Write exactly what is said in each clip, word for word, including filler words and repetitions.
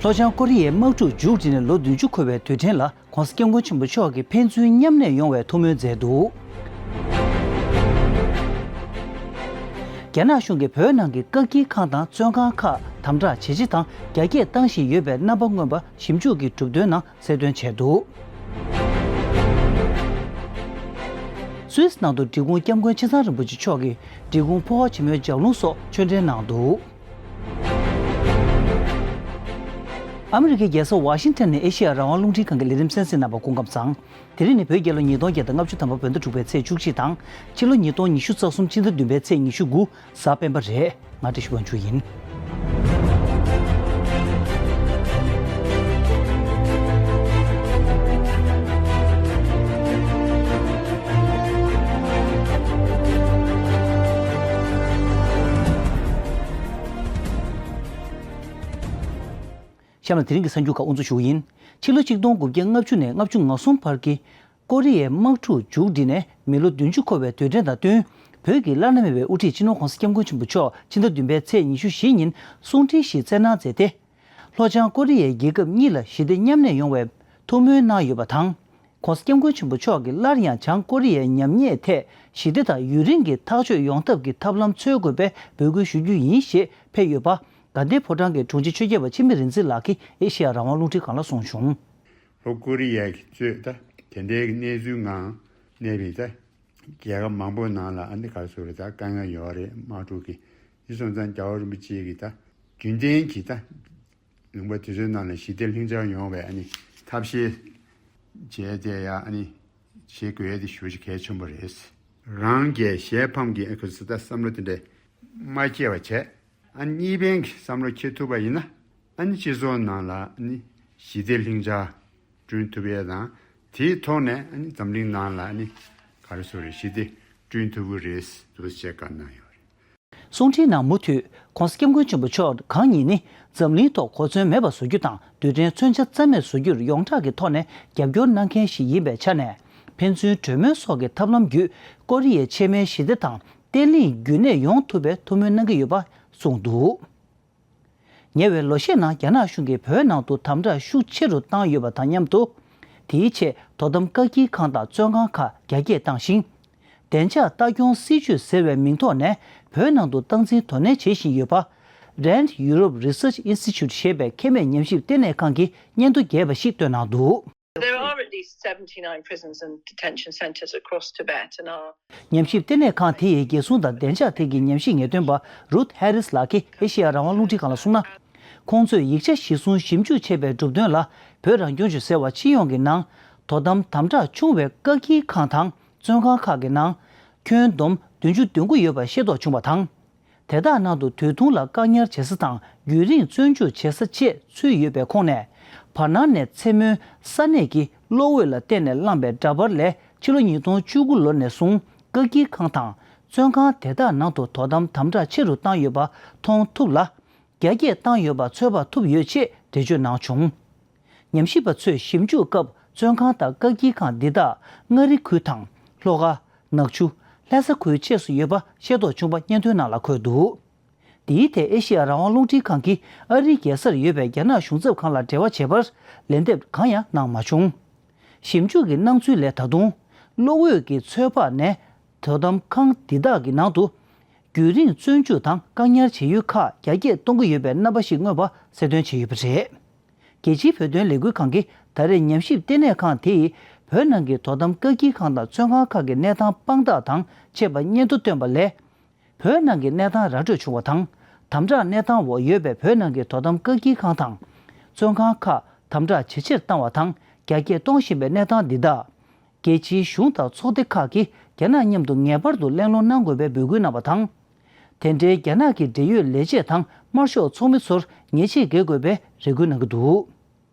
ལྷོ་བྱང་ཀོ་རི་ཡའི་དམག་འཁྲུག་མཇུག་བསྒྲིལ་ནས་ལོ་བདུན་ཅུ་འཁོར་བའི་དུས་དྲན་ལ། ྋགོང་ས་ྋསྐྱབས་མགོན་ཆེན་པོ་མཆོག་གིས་ཕན་ཚུན་མཉམ་གནས་ཡོང་བའི་ཐུགས་སྨོན་མཛད་འདུག། རྒྱ་ནག་གཞུང་གིས་བོད་ནང་གི་བཀག་སྐྱིལ་ཁང་དང་བཙོན་ཁང་ཁག་དམ་དྲག་ཇེ་ཆེ་དང་རྒྱ་སྐྱེད་བཏང་བཞིན་ཡོད་པའི་རྣམ་པ་མངོན་པ་ཞིབ་འཇུག་གི་གྲུབ་དོན་ནང་གསལ་སྟོན་བྱས་འདུག། སུད་སི་ནང་དུ་འབྲི་གུང་སྐྱབས་མགོན་ཆེ་ཚང་རིན་པོ་ཆེ་མཆོག་གིས་འབྲི་གུང་ཕོ་བ་ཆེན་མོའི་ལྗགས་ལུང་སོགས་ཆོས་འབྲེལ་གནང་འདུག། ཨ་མི་རི་ཀའི་རྒྱལ་ས་ཝ་ཤིང་ཊོན་ནས་ཨེ་ཤེ་ཡ་རང་དབང་རླུང་འཕྲིན་ཁང་གི་ལས་རིམ་གསན་གཟིགས་གནང་བར་སྐུ་ཁམས་བཟང་། དེ་རིང་ནི་བོད་རྒྱལ་ལོ་ཉིས་སྟོང་བརྒྱ་དང་ལྔ་བཅུ་ཐམ་པ་བོད་ཟླ་དྲུག་པའི་ཚེས་བཅུ་གཅིག་དང་། ཕྱི་ལོ་ཉིས་སྟོང་ཉི་ཤུ་རྩ་གསུམ་ཕྱི་ཟླ་བདུན་པའི་ཚེས་ཉི་ཤུ་དགུ་གཟའ་སྤེན་པ་རེད། ང་བཀྲ་ཤིས་དབང་ཕྱུག་ཡིན། གཤམ་ལ་དེ་རིང་གི་གསར་འགྱུར་ཁག་དབུ་འཛུགས་ཞུ་གི་ཡིན། ཕྱི་ལོ་ཆིག་སྟོང་དགུ་བརྒྱ་ལྔ་བཅུ་ནས་ལྔ་བཅུ་ང་གསུམ་བར་གྱི་ཀོ་རི་ཡའི་དམག་འཁྲུག་མཇུག་བསྒྲིལ་ནས་མི་ལོ་བདུན་ཅུ་འཁོར་བའི་དུས་དྲན་དང་བསྟུན། བོད་ཀྱི་བླ་ན་མེད་པའི་དབུ་ཁྲིད་སྤྱི་ནོར་༧གོང་ས་༧སྐྱབས་མགོན་ཆེན་པོ་མཆོག་ཕྱི་ཟླ་བདུན་པའི་ཚེས་ཉི་ཤུ་བཞི་ཉིན་གསུང་འཕྲིན་ཞིག་བསྩལ་གནང་མཛད་དེ། ལྷོ་བྱང་ཀོ་རི་ཡའི་རྒྱལ་ཁབ་གཉིས་ལ་ཞི་བདེ་མཉམ་གནས་ཡོང་བའི་ཐུགས་སྨོན་གནང་ཡོད་པ་དང་། ྋགོང་ས་ྋསྐྱབས་མགོན་ཆེན་པོ་མཆོག་གིས་སླར་ཡང་བྱང་ཀོ་རི་ཡའི་ཉམས་ཉེས་ཐད་ཞི་བདེ་དང་ཡུན་རིང་གི་ཐག་གཅོད་ཡོང་ཐབས་ཀྱི་ཐབས་ལམ་འཚོལ་དགོས་པའི་འབོད་སྐུལ་ཞུ་རྒྱུ་ཡིན་ཞེས་ཕེབས་ཡོད་པ། དགའ་ལྡན་ཕོ་བྲང་གི་དྲུང་ཆེ་ཆོས་རྒྱལ་བ་འཆི་མེད་རིག་འཛིན་ལགས་ཀྱིས་ཨེ་ཤེ་ཡ་རང་དབང་རླུང་འཕྲིན་ཁང་ལ་གསུངས་བྱུང་། ལྷོ་ཀོ་རི་ཡ་གིས་གཙོས་ད་དེ་འདྲའི་གནས་ཚུལ་ངང་གནས་པའི་ད་རྒྱལ་ཁབ་མང་པོའི་ནང་ལ་ཨ་ནི་ག་རེ་ཟེར་རེད། ད་དཀའ་ངལ་ཡོད་རེད། དམག་འཁྲུག་གི་འདི་སོང་ཙང་རྒྱལ་བ་རིན་པོ་ཆེ་གིས་ད་རྒྱུན་ལྡན་གྱི་ད་ལུང་པ་དེ་ཚོའི་ནང་ལ་ཞི་བདེ་ལྷིང་འཇགས་ཡོང་བའི་ཨ་ནི་ཐབས་ཤེས་བྱས་ཏེ་ཡ་ཨ་ནི་བྱེད་དགོས་ཡ་དེ་ཞེ་པོ་ཅིག་གལ་ཆེན་པོ་རེད། རང་གི་གཞན་ཕམ་གྱི་ཨ་ཁུ་སི་ད་བསམ་བློ་དེ་འདྲ་མ་སྐྱེ་བ་བྱས། ཨ་ནི་གཉིས་ཕན་གྱི་བསམ་བློ་སྐྱེ་ཐུབ་པ་ཡིན་ན། ཨ་ནི་སྤྱི་ཚོགས་ནང་ལ་ཨ་ནི་ཞི་བདེ་ལྷིང་འཇགས་བསྐྲུན་ཐུབ་ཡས་དང་། དེའི་ཐོག་ནས་ཨ་ནི་འཛམ་གླིང་ནང་ལ་ཨ་ནི་ག་རེ་ཟེར་རེད། ཞི་བདེ་བསྐྲུན་ཐུབ་ཀྱི་རེད་འདུག་ཅེས་བཀའ་གནང་ཡོད་རེད། གསུང་འཕྲིན་ནང་མུ་མཐུད་༧གོང་ས་༧སྐྱབས་མགོན་ཆེན་པོ་མཆོག་གང་ཉིད་ནི་འཛམ་གླིང་ཐོག་གོ་མཚོན་མེད་པ་བཟོ་རྒྱུ་དང་། རྡུལ་ཕྲན་མཚོན་ཆ་རྩ་མེད་བཟོ་རྒྱུར་ཡོངས་གྲགས་ཀྱི་ཐོག་ནས་རྒྱབ་སྐྱོར་གནང་མཁན་ཞིག་ཡིན་པའི་ཆ་ནས། ཕན་ཚུན་གྲོས་མོལ་སོགས་ཀྱི་ཐབས་ལམ་བརྒྱུད་ཀོ་རི་ཡའི་ཕྱེད་མའི་ཞི་བདེ་དང་བརྟན་ལྷིང་རྒྱུན་གནས་ཡོང་ཐུབ་པའི་ཐུགས་སྨོན་གནང་གི་ཡོད་པ་གསུངས་འདུག། ཉེ་བའི་ལོ་ཤས་ནང་རྒྱ་ནག་གཞུང་གིས་བོད་ནང་དུ་དམ་དྲག་ཤུགས་ཆེ་རུ་བཏང་ཡོད་པ་དང་མཉམ་དུ། དེའི་ཆེད་དོ་དམ་བཀག་སྐྱིལ་ཁང་དང་བཙོན་ཁང་ཁག་རྒྱ་སྐྱེད་བཏང་ཞིང་། བདེ་འཇགས་ལྟ་སྐྱོང་སྲིད་ཇུས་ཟེར་བའི་མིང་ཐོག་ནས་བོད་ནང་དུ་སྟངས་འཛིན་དོ་ནན་བྱེད་བཞིན་ཡོད་པ། Rand Europe Research Institute ཞེས་པའི་ཁེ་མེད་ཉམས་ཞིབ་ལྟེ་གནས་ཁང་གིས་སྙན་ཐོ་རྒྱས་པ་ཞིག་བཏོན་གནང་འདུག། There are at least seventy-nine prisons and detention centres across Tibet and are ཉམས་ཞིབ་ལྟེ་གནས་ཁང་དེ་ཡི་རྒྱལ་སྲུང་དང་བདེ་འཇགས་ཐད་ཀྱི་ཉམས་ཞིབ་ངེས་སྟོན་པ་Ruth Harris ལགས་ཀྱིས་ཨེ་ཤེ་ཡ་རང་དབང་རླུང་འཕྲིན་ཁང་ལ་གསུངས་ན། ཁོང་ཚོས་ཡིག་ཆ་གཞིར་བཟུང་ཞིབ་འཇུག་བྱས་པའི་གྲུབ་དོན་ལ། བོད་རང་སྐྱོང་ལྗོངས་ཟེར་བ་སྤྱི་ཡོངས་ཀྱི་ནང་དོ་དམ་དམ་དྲག་ཆུང་བའི་བཀག་སྐྱིལ་ཁང་དང་བཙོན་ཁང་ཁག་གི་ནང་ཁྱོན་བསྡོམས་བདུན་ཅུ་དོན་དགུ་ཡོད་པ་ཤེས་རྟོགས་བྱུང་བ་དང་། དེ་དག་ནང་དུ་དུས་ཐུང་ལ་བཀག་ཉར་བྱེད་ས་དང་རྒྱུན་རིང་བཙོན་འཇུག་བྱེད་ས་བཅས་ཚུད་ཡོད་པའི་ཁོངས་ནས། བར་སྣང་ནས་མཚན་མོའི་ས་གནས་ཀྱི་གློག་འོད་ལ་བརྟེན་ནས་བླངས་པའི་འདྲ་པར་ལས་ཕྱི་ལོ་ཉིས་སྟོང་བཅུ་དགུ་ལོ་ནས་བཟུང་བཀག་སྐྱིལ་ཁང་དང་བཙོན་ཁང་དེ་དག་ནང་དུ་དོ་དམ་དམ་དྲག་ཆེ་རུ་བཏང་ཡོད་པ་མཐོང་ཐུབ་ལ། རྒྱ་སྐྱེད་བཏང་ཡོད་པ་ཚོད་དཔག་ཐུབ་ཡོད་ཅེས་འགྲེལ་བརྗོད་གནང་བྱུང་། ཉམས་ཞིབ་པ་ཚོས་ཞིབ་འཇུག་སྐབས་བཙོན་ཁང་དང་བཀག་སྐྱིལ་ཁང་འདི་དག་མངའ་རིས་ཁུལ་དང་ལྷོ་ཁ། ནག་ཆུ། ལྷ་ས་ཁུལ་བཅས་སུ་ཡོད་པ་ཤེས་རྟོགས་བྱུང་བ་སྙན་ཐོའི་ནང་ལ་འཁོད་འདུག། འདིའི་ཐད་ཨེ་ཤེ་ཡ་རང་དབང་རླུང་འཕྲིན་ཁང་གིས་ཨ་རིའི་རྒྱལ་སར་ཡོད་པའི་རྒྱ་ནག་གཞུང་ཚབ་ཁང་ལ་འབྲེལ་བ་བྱས་པར་ལན་འདེབས་གང་ཡང་གནང་མ་བྱུང་། ཞིབ་འཇུག་གི་སྣང་ཚུལ་ལས་ད་དུང་གློག་འོད་ཀྱི་ཚོད་དཔག་ནས་དོ་དམ་ཁང་འདི་དག་གི་ནང་དུ་རྒྱུན་རིང་བཙོན་འཇུག་དང་བཀག་ཉར་བྱེད་ཡུལ་ཁག་རྒྱ་སྐྱེད་གཏོང་གི་ཡོད་པའི་རྣམ་པ་ཞིག་མངོན་པ་གསལ་སྟོན་བྱས་ཡོད་པ་རེད། རྒྱལ་སྤྱིའི་བོད་དོན་ལས་འགུལ་ཁང་གིས་ད་རེས་ཉམས་ཞིབ་ལྟེ་གནས་ཁང་དེས་བོད་ནང་གི་དོ་དམ་བཀག་སྐྱིལ་ཁང་དང་བཙོན་ཁང་ཁག་གི་གནས་སྟངས་དཔང་རྟགས་དང་བཅས་པ་སྙན་ཐོ་བཏོན་པ་ལས། བོད་ནང་གི་གནས་སྟངས་ར་སྤྲོད་བྱུང་བ་དང་། དམ་དྲག་གནས་སྟངས་འོག་ཡོད་པའི་བོད་ནང་གི་དོ་དམ་བཀག་སྐྱིལ་ཁང་དང་། བཙོན་ཁང་ཁག་དམ་དྲག་ཇེ་ཆེར་བཏང་བ་དང་རྒྱ་སྐྱེད་གཏོང་བཞིན་པའི་གནས་སྟངས་འདི་དག་རྒྱལ་སྤྱིའི་གཞུང་དང་ཚོགས་སྡེ་ཁག་གིས་རྒྱ་ནག་མཉམ་དུ་ངེས་པར་དུ་གླེང་སློང་གནང་དགོས་པའི་འབོད་སྐུལ་གནང་བ་དང་། དེ་འབྲེལ་རྒྱ་ནག་གི་འབྲེལ་ཡོད་ལས་བྱེད་དང་དམར་ཤོག་ཚོགས་མི་ཚོར་ཉེས་ཆད་འགེལ་དགོས་པའི་རེ་སྐུལ་གནང་གི་འདུག།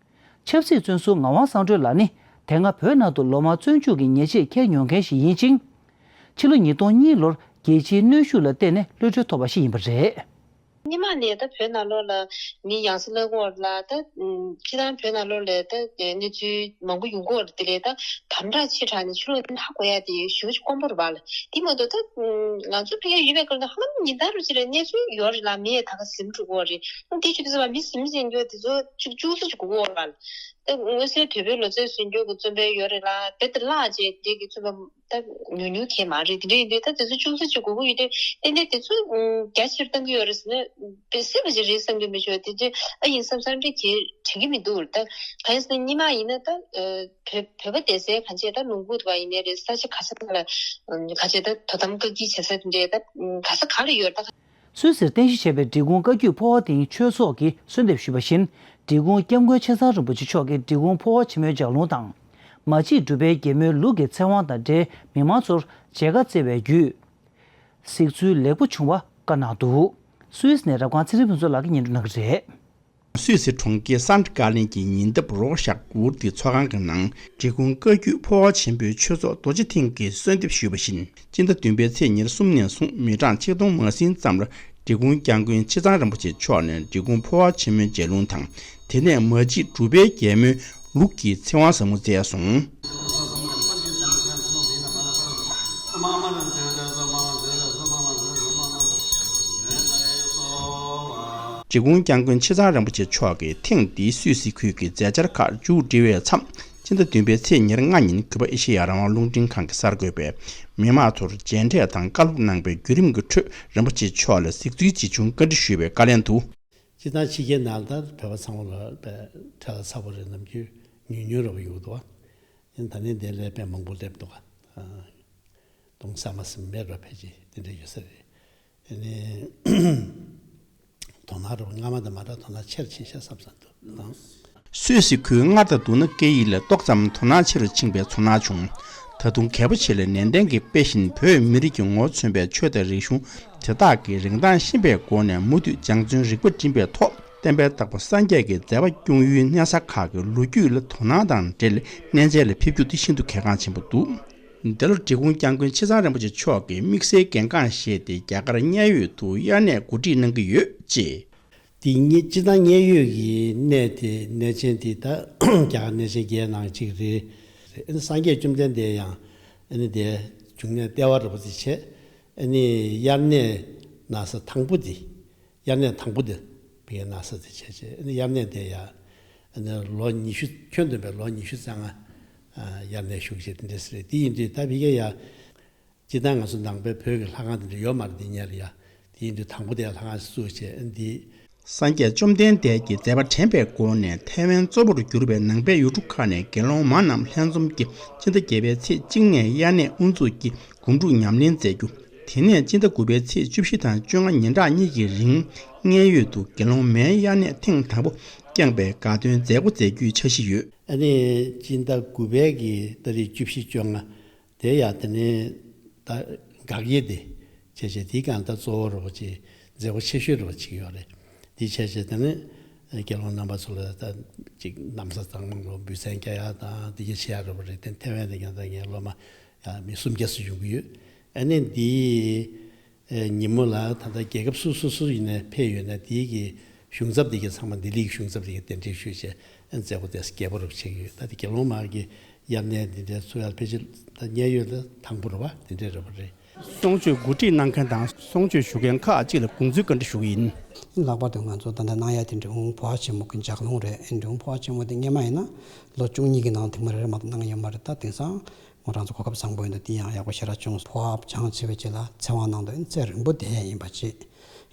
ཆབ་སྲིད་བཙོན་ཟུར་ངག་དབང་གསང་སྒྲོལ་ལགས་ནི་དེ་སྔ་བོད་ནང་དུ་ལོ་མང་བཙོན་འཇུག་གི་ཉེས་ཆད་འཁྱེར་མྱོང་མཁན་ཞིག་ཡིན་ཅིང་། ཕྱི་ལོ་ཉིས་སྟོང་གཉིས་ལོར་རྒྱལ་སྤྱིའི་གནོན་ཤུགས་ལ་བརྟེན་ནས་གློད་གྲོལ་ཐོབ་པ་ཞིག་ཡིན་པ་རེད། སྔོན་མ་ནས་ད་བོད་ནང་ལོགས་ལ་མི་ཡང་སེ་བླ་གོ་ལ་ད་སྤྱི་བཏང་བོད་ནང་ལོགས་ལ་ད་གནས་ཚུལ་མང་པོ་ཡོང་གི་ཡོད་རེད། དེ་ལས་ད་དམ་དྲག་ཆེ་དྲགས་ནས་ཕྱི་ལོགས་ནས་ཧ་གོ་ཡ་དེ་ཞེ་པོ་ཅིག་དཀོན་པོ་རེད་པ་ལ། དེ་མ་གཏོགས་ད་ང་ཚོ་ཕ་གིར་ཡོད་པའི་སྐབས་ནས་ཧ་ལམ་ཉིན་ལྟར་རུ་ཅིག་ལ་གནས་ཚུལ་ཡོད་རེད་ལ། མི་ཡང་ད་ག་ཟིན་འགྲོ་གི་ཡོད་རེད། དེ་བྱེད་དུས་ཙམ་པ་མི་ཟིན་ཟིན་རྒྱུ་དེ་ཚོ་ཅིག་སྐྱུག་བྲོ་ཅིག་དགོས་ཀྱི་ཡོད་རེད་པ་ལ། ད་མངོན་གསལ་དོད་པོའི་ལོ་ཚད་ཟིན་རྒྱུ་གི་རྩོམ་པ་ཡོད་རེད་ལ། རྦད་དེ་བརླག་བྱས་དེ་གི་རྩོམ་པ་ད་ཉུང་ཉུང་གང་མ་རེད། དེ་འདྲ་ཡིན་དུས་ད་དེ་ཚོ་སྐྱུག་བྲོ་ཅིག་དགོས་ཀྱི་ཡོད་དུས། ཏན་ཏན་དེ་ཚོ་ཨུམ་རྒྱ་ཆེར་བཏང་གི་ཡོད་རེད་ཟེར་ན་དཔེ་སྲིད་པ་ཅིག་རེད་བསམ་གྱི་མི་ཆོག་དེ་ཚོ་ཨ་ཡིན་བསམ་བསམ་འདྲ་གི་དྲན་གྱི་མི་འདུག་ད་གང་ཡིན་ཟེར་ན་སྔོན་མ་ཡིན་ན་ད་ཨ་བོད་བོད་པ་སྡོད་སའི་གང་བྱས་ད་ལུང་ཁུག་ཏུ་བ་ཡིན་ནའི་རེད། ས་ཆ་ག་ས་ག་ལ་ཨ་གང་བྱས་ད་དོ་དམ་བཀག་སྐྱིལ་བྱེད་ས་དེ་འདྲའི་ད་ཨ་ག་ས་ག་ལ་ཡོད་རེད་ད། སུད་སིར་རྟེན་གཞི་བྱས་པའི་འབྲི་གུང་བཀའ་བརྒྱུད་འཕོ་བ་དེ་ཉིད་ཆོས་ཚོགས་ཀྱིས་གསོལ་འདེབས་ཞུས་པ་བཞིན། འབྲི་གུང་སྐྱབས་མགོན་ཆེ་ཚང་རིན་པོ་ཆེ་མཆོག་གིས་འབྲི་གུང་འཕོ་བ་ཆེན་མོའི་ལྗགས་ལུང་དང་། མ་གཅིག་གྲུབ་པའི་རྒྱལ་མོའི་ལུགས་ཀྱི་ཚེ་དབང་དང་འབྲེལ་མི་མང་ཚོར་མཇལ་ཁ་བསྩལ་བའི་བརྒྱུད། གཟིགས་ཚུལ་ལེགས་པོ་བྱུང་བ་བཀའ་གནང་འདུག་སུད་སི་ནས་རབ་དགའ་ཚེ་རིང་ཕུན་ཚོགས་ལགས་ཀྱིས་སྙན་སྒྲོན་གནང་གི་རེད། སུད་སི་གྲོང་ཁྱེར་སན་ཀ་ལིན་གྱི་ཉེ་འདབས་རོག་ཤག་གུར་ཏི་ཚོགས་ཁང་གི་ནང་འབྲི་གུང་བཀའ་བརྒྱུད་འཕོ་བ་ཆེན་པོའི་ཆོས་ཚོགས་རྡོ་རྗེ་ཐེངས་ཀྱིས་གསོལ་འདེབས་ཞུས་པ་བཞིན། སྤྱི་ཟླ་བདུན་པའི་ཚེས་ཉེར་གསུམ་ནས་བཟུང་མི་གྲངས་ཆིག་སྟོང་མ་ཟིན་ཙམ་ལ་འབྲི་གུང་སྐྱབས་མགོན་ཆེ་ཚང་རིན་པོ་ཆེ་མཆོག་ནས་འབྲི་གུང་འཕོ་བ་ཆེན་མོའི་ལྗགས་ལུང་དང་། དེ་ནས་མ་གཅིག་གྲུབ་པའི་རྒྱལ་མོའི་ལུགས་ཀྱི་ཚེ་དབང་ཟབ་མོ་བསྩལ་སོང་། འབྲི་གུང་སྐྱབས་མགོན་ཆེ་ཚང་རིན་པོ་ཆེ་མཆོག་གིས་ཐེངས་འདིའི་སུད་སི་ཁུལ་གྱི་མཛད་འཆར་ཁག་མཇུག་སྒྲིལ་བའི་མཚམས། སྤྱི་ཟླ་བདུན་པའི་ཚེས་ཉེར་ལྔ་ཉིན་གུས་པ་ཨེ་ཤེ་ཡ་རང་དབང་རླུང་འཕྲིན་ཁང་གི་གསར་འགོད་པས། མི་མང་ཚོར་མཇལ་འཕྲད་དང་བཀའ་སློབ་གནང་པའི་བརྒྱུད་རིམ་གྱི་ཁྲོད་རིན་པོ་ཆེ་མཆོག་ལ་གཟིགས་ཚུལ་ཇི་བྱུང་བཀའ་འདྲི་ཞུས་པའི་བཀའ་ལན་དུ། སྤྱིར་བཏང་ཕྱི་རྒྱལ་ནང་ལ་ད་བོད་པ་ཚང་མ་ལ་དཔེ་ཁྲལ་ཚ་པོ་རེད། ནམ་རྒྱུན་ཉུང་ཉུང་རེད་པ་ཡོད་འདུག་པ། ཡིན་ད་ནི་འདི་ལས་དཔེ་མང་པོ་སླེབས་འདུག་པ། སྟོང་ཟ་མ་ཟིན་མེད་ར་ཕལ་ཆེར་དེ་འདྲ་ཡོད་ས་རེད། ཨ་ནི། དོ་སྣང་རུ་སྔ་མ་དང་མ་འདྲ་དོ་སྣང་ཆེར་ཕྱིན་ཤག་བསམ་བསམ་འདུག་དང་། སུད་སི་ཁུལ་མངའ་བདག་འདུག་ན་སྐད་ཡིག་ལས་ཏོག་ཙམ་དོ་སྣང་ཆེ་རུ་ཕྱིན་པའི་ཚོར་སྣང་བྱུང་། ད་དུང་གལ་པོ་ཆེ་ལས་ནན་ཏན་གྱིས་སྤེལ་བཞིན་བོད་མི་རིགས་ཀྱི་ངོ་བོ་མཚོན་པའི་ཆོས་དང་རིག་གཞུང་དེ་དག་གི་རིན་ཐང་ཤེས་པའི་སྒོ་ནས་མུ་མཐུད་སྦྱང་བརྩོན་རིག་པ་བསྒྲིམས་པའི་ཐོག་བསྟན་པའི་བདག་པོ་སངས་རྒྱས་ཀྱི་མཛད་པ་སྐྱོང་ཡུལ་གནས་ས་ཁག་གི་ལོ་རྒྱུས་ལ་དོ་སྣང་དང་འབྲེལ་གནས་མཇལ་ལ་ཕེབས་རྒྱུ་དེ་ཤིན་ཏུ་གལ་འགངས་ཆེན་པོ་འདུག་འདི་ལོ་འབྲི་གུང་སྐྱབས་མགོན་ཆེ་ཚང་རིན་པོ་ཆེ་མཆོག་གིས་དམིགས་བསལ་གལ་འགངས་བཞེས་ཏེ་རྒྱ་གར་མཉན་ཡོད་དུ་དབྱར་གནས་གོ་སྒྲིག་གནང་གི་ཡོད་ཅེས། དེ་ཉིད་སྤྱིར་བཏང་མཉན་ཡོད་ཀྱི་གནས་དེ་གནས་ཆེན་དེ་ད་རྒྱ་གར་གནས་ཆེན་བརྒྱད་ནང་གཅིག་རེད། ཨ་ནི་སངས་རྒྱས་བཅོམ་ལྡན་འདས་ཡང་ཨ་ནི་དེ་འབྱུང་གནས་ལྟེ་བ་རུ་བ་དེ་བྱས། ཨ་ནི་དབྱར་གནས་གནང་ས་དང་པོ་དེ། དབྱར་གནས་དང་པོ་དེ་བའི་གནང་ས་དེ་བྱས་བྱས་ཨ་ནི་དབྱར་གནས་དེ་ཡ། ཨ་ནི་ལོ་ཉི་ཤུ་ཁྱོན་བསྡོམས་པའི་ལོ་ཉི་ཤུ་རྩ་ལྔ། ཨ་དབྱར་གནས་བཞུགས་བྱས་དེ་འདྲ་ཟེར་རེད། དེ་ཡིན་དུས་ད་བི་ཀའི་ཡ། སྤྱིར་བཏང་ང་ཚོ་ནང་པའི་བོད་ཀྱི་ལྷ་ཁང་དེ་འདྲ་ཡོད་མ་རེད་དེ་ཉེ་རེད་ཡ། དེ་ཡིན་དུས་དང་པོ་དེ་ཡ་ལྷ་ཁང་ཞིག་བཙུགས་བྱས་ཨ་ནི་དེ། སངས་རྒྱས་བཅོམ་ལྡན་འདས་ཀྱི་མཛད་པ་དྲན་པའི་སྒོ་ནས་ཐའེ་ཝན་གཙོ་བོར་གྱུར་པའི་ནང་པའི་ཡུལ་གྲུ་ཁག་ནས་དགེ་སློང་མ་རྣམས་ལྷན་འཛོམས་ཀྱིས་སྤྱི་ཟླ་བརྒྱད་པའི་ཚེས་གཅིག་ནས་དབྱར་གནས་དབུ་འཛུགས་ཀྱིས་སྒོམ་སྒྲུབ་ཉམས་ལེན་མཛད་རྒྱུ། དེ་ནས་སྤྱི་ཟླ་དགུ་པའི་ཚེས་བཅུ་བཞི་དང་བཅོ་ལྔ་ཉིན་གྲངས་གཉིས་ཀྱི་རིང་མཉན་ཡོད་དུ་དགེ་སློང་མའི་དབྱར་གནས་ཐེངས་དང་པོ་བསྐྱངས་པའི་དགའ་སྟོན་མཛད་སྒོ་མཛད་རྒྱུའི་འཆར་གཞི་ཡོད། ཨ་ནི་སྤྱི་ཟླ་དགུ་པའི་གི་ཏ་རིག་བཅུ་བཞི་བཅོ་ལྔ། དེ་ཡང་དེ་ནས་ད་དགག་དབྱེ་དེ་བྱས་བྱས་དེའི་སྒང་ད་གཙོ་བོ་རུ་བ་ཅིག་མཛད་སྒོ་ཆེ་ཤོས་རུ་བ་ཅིག་ཡོད་རེད། དེ་བྱས་བྱས་དེ་ནས་དགེ་སློང་རྣམ་པ་ཚོ་ལ་ད་ཅིག་ན་བཟའ་གཙང་མ་ལོ་འབུལ་ཚན་རྒྱག་ཡ་དང་དེ་ག་བྱེད་ཡ་རུ་བ་རེད། དེ་ཐའེ་ཝན་དེ་ཀྱང་ད་ངའི་སློབ་མ་ཡང་མི་སུམ་བརྒྱ་ཙམ་ཡོང་གི་ཡོད། ཨ་ནི་འདིའི་ཉིན་མོ་ལ་ད་ལྟ་རྒྱལ་ཁབ་སུ་སུ་སུ་ཡིན་ནའི་ཕེབས་ཡོད་ན་དེའི་གི་གཞུང་ཚབ་དེ་གའི་ཚང་མ་ལྡི་ལི་གི་གཞུང་ཚབ་དེ་གའི་གདན་འདྲེན་ཞུས་བྱས་མཛད་སྒོ་དེ་རྒྱས་པོ་རུ་བྱེད་ཀྱི་ཡོད། ད་དེ་དགེ་སློང་མ་གི་དབྱར་གནས་འདི་འདྲའི་ཚུགས་ཡག་ཕལ་ཆེར་ད་མཉན་ཡོད་ལ་དང་པོ་རེད་པ། དེ་འདྲའི་རེད་པ་རེད། གསུང་ཆོས་གོ་སྒྲིག་གནང་མཁན་དང་གསུང་ཆོས་ཞུ་མཁན་ཁག་ཅིག་ལ་དགོངས་ཚུལ་བཀའ་འདྲི་ཞུ་གི་ཡིན། ལྷག་པར་དུ་ང་ཚོ་ད་ལྟ་གནང་ཡ་དེ་འབྲི་གུང་འཕོ་བ་ཆེན་མོ་གི་ལྗགས་ལུང་རེད། འབྲི་གུང་འཕོ་བ་ཆེན་མོ་དེ་སྔོན་མ་ཡིན་ན་ལོ་བཅུ་གཉིས་ཀྱི་ནང་ཐེངས་མ་རེ་རེ་མ་གཏོགས་གནང་ཡོད་མ་རེད། ད་དེང་སང་ཁོང་རང་ཚོ་གོ་སྐབས་བཟང་པོ་ཡིན་འདུག་དེ་ཡང་ཡག་པོ་ཞེ་དྲག་བྱུང་སོང་། འཕོ་བ་སྦྱངས་བྱས་པའི་རྗེས་ལ་ཚེ་དབང་གནང་དུས་ཚེ་རིང་པོ་བསྡད་ཡ་ཡིན་པ་བྱས།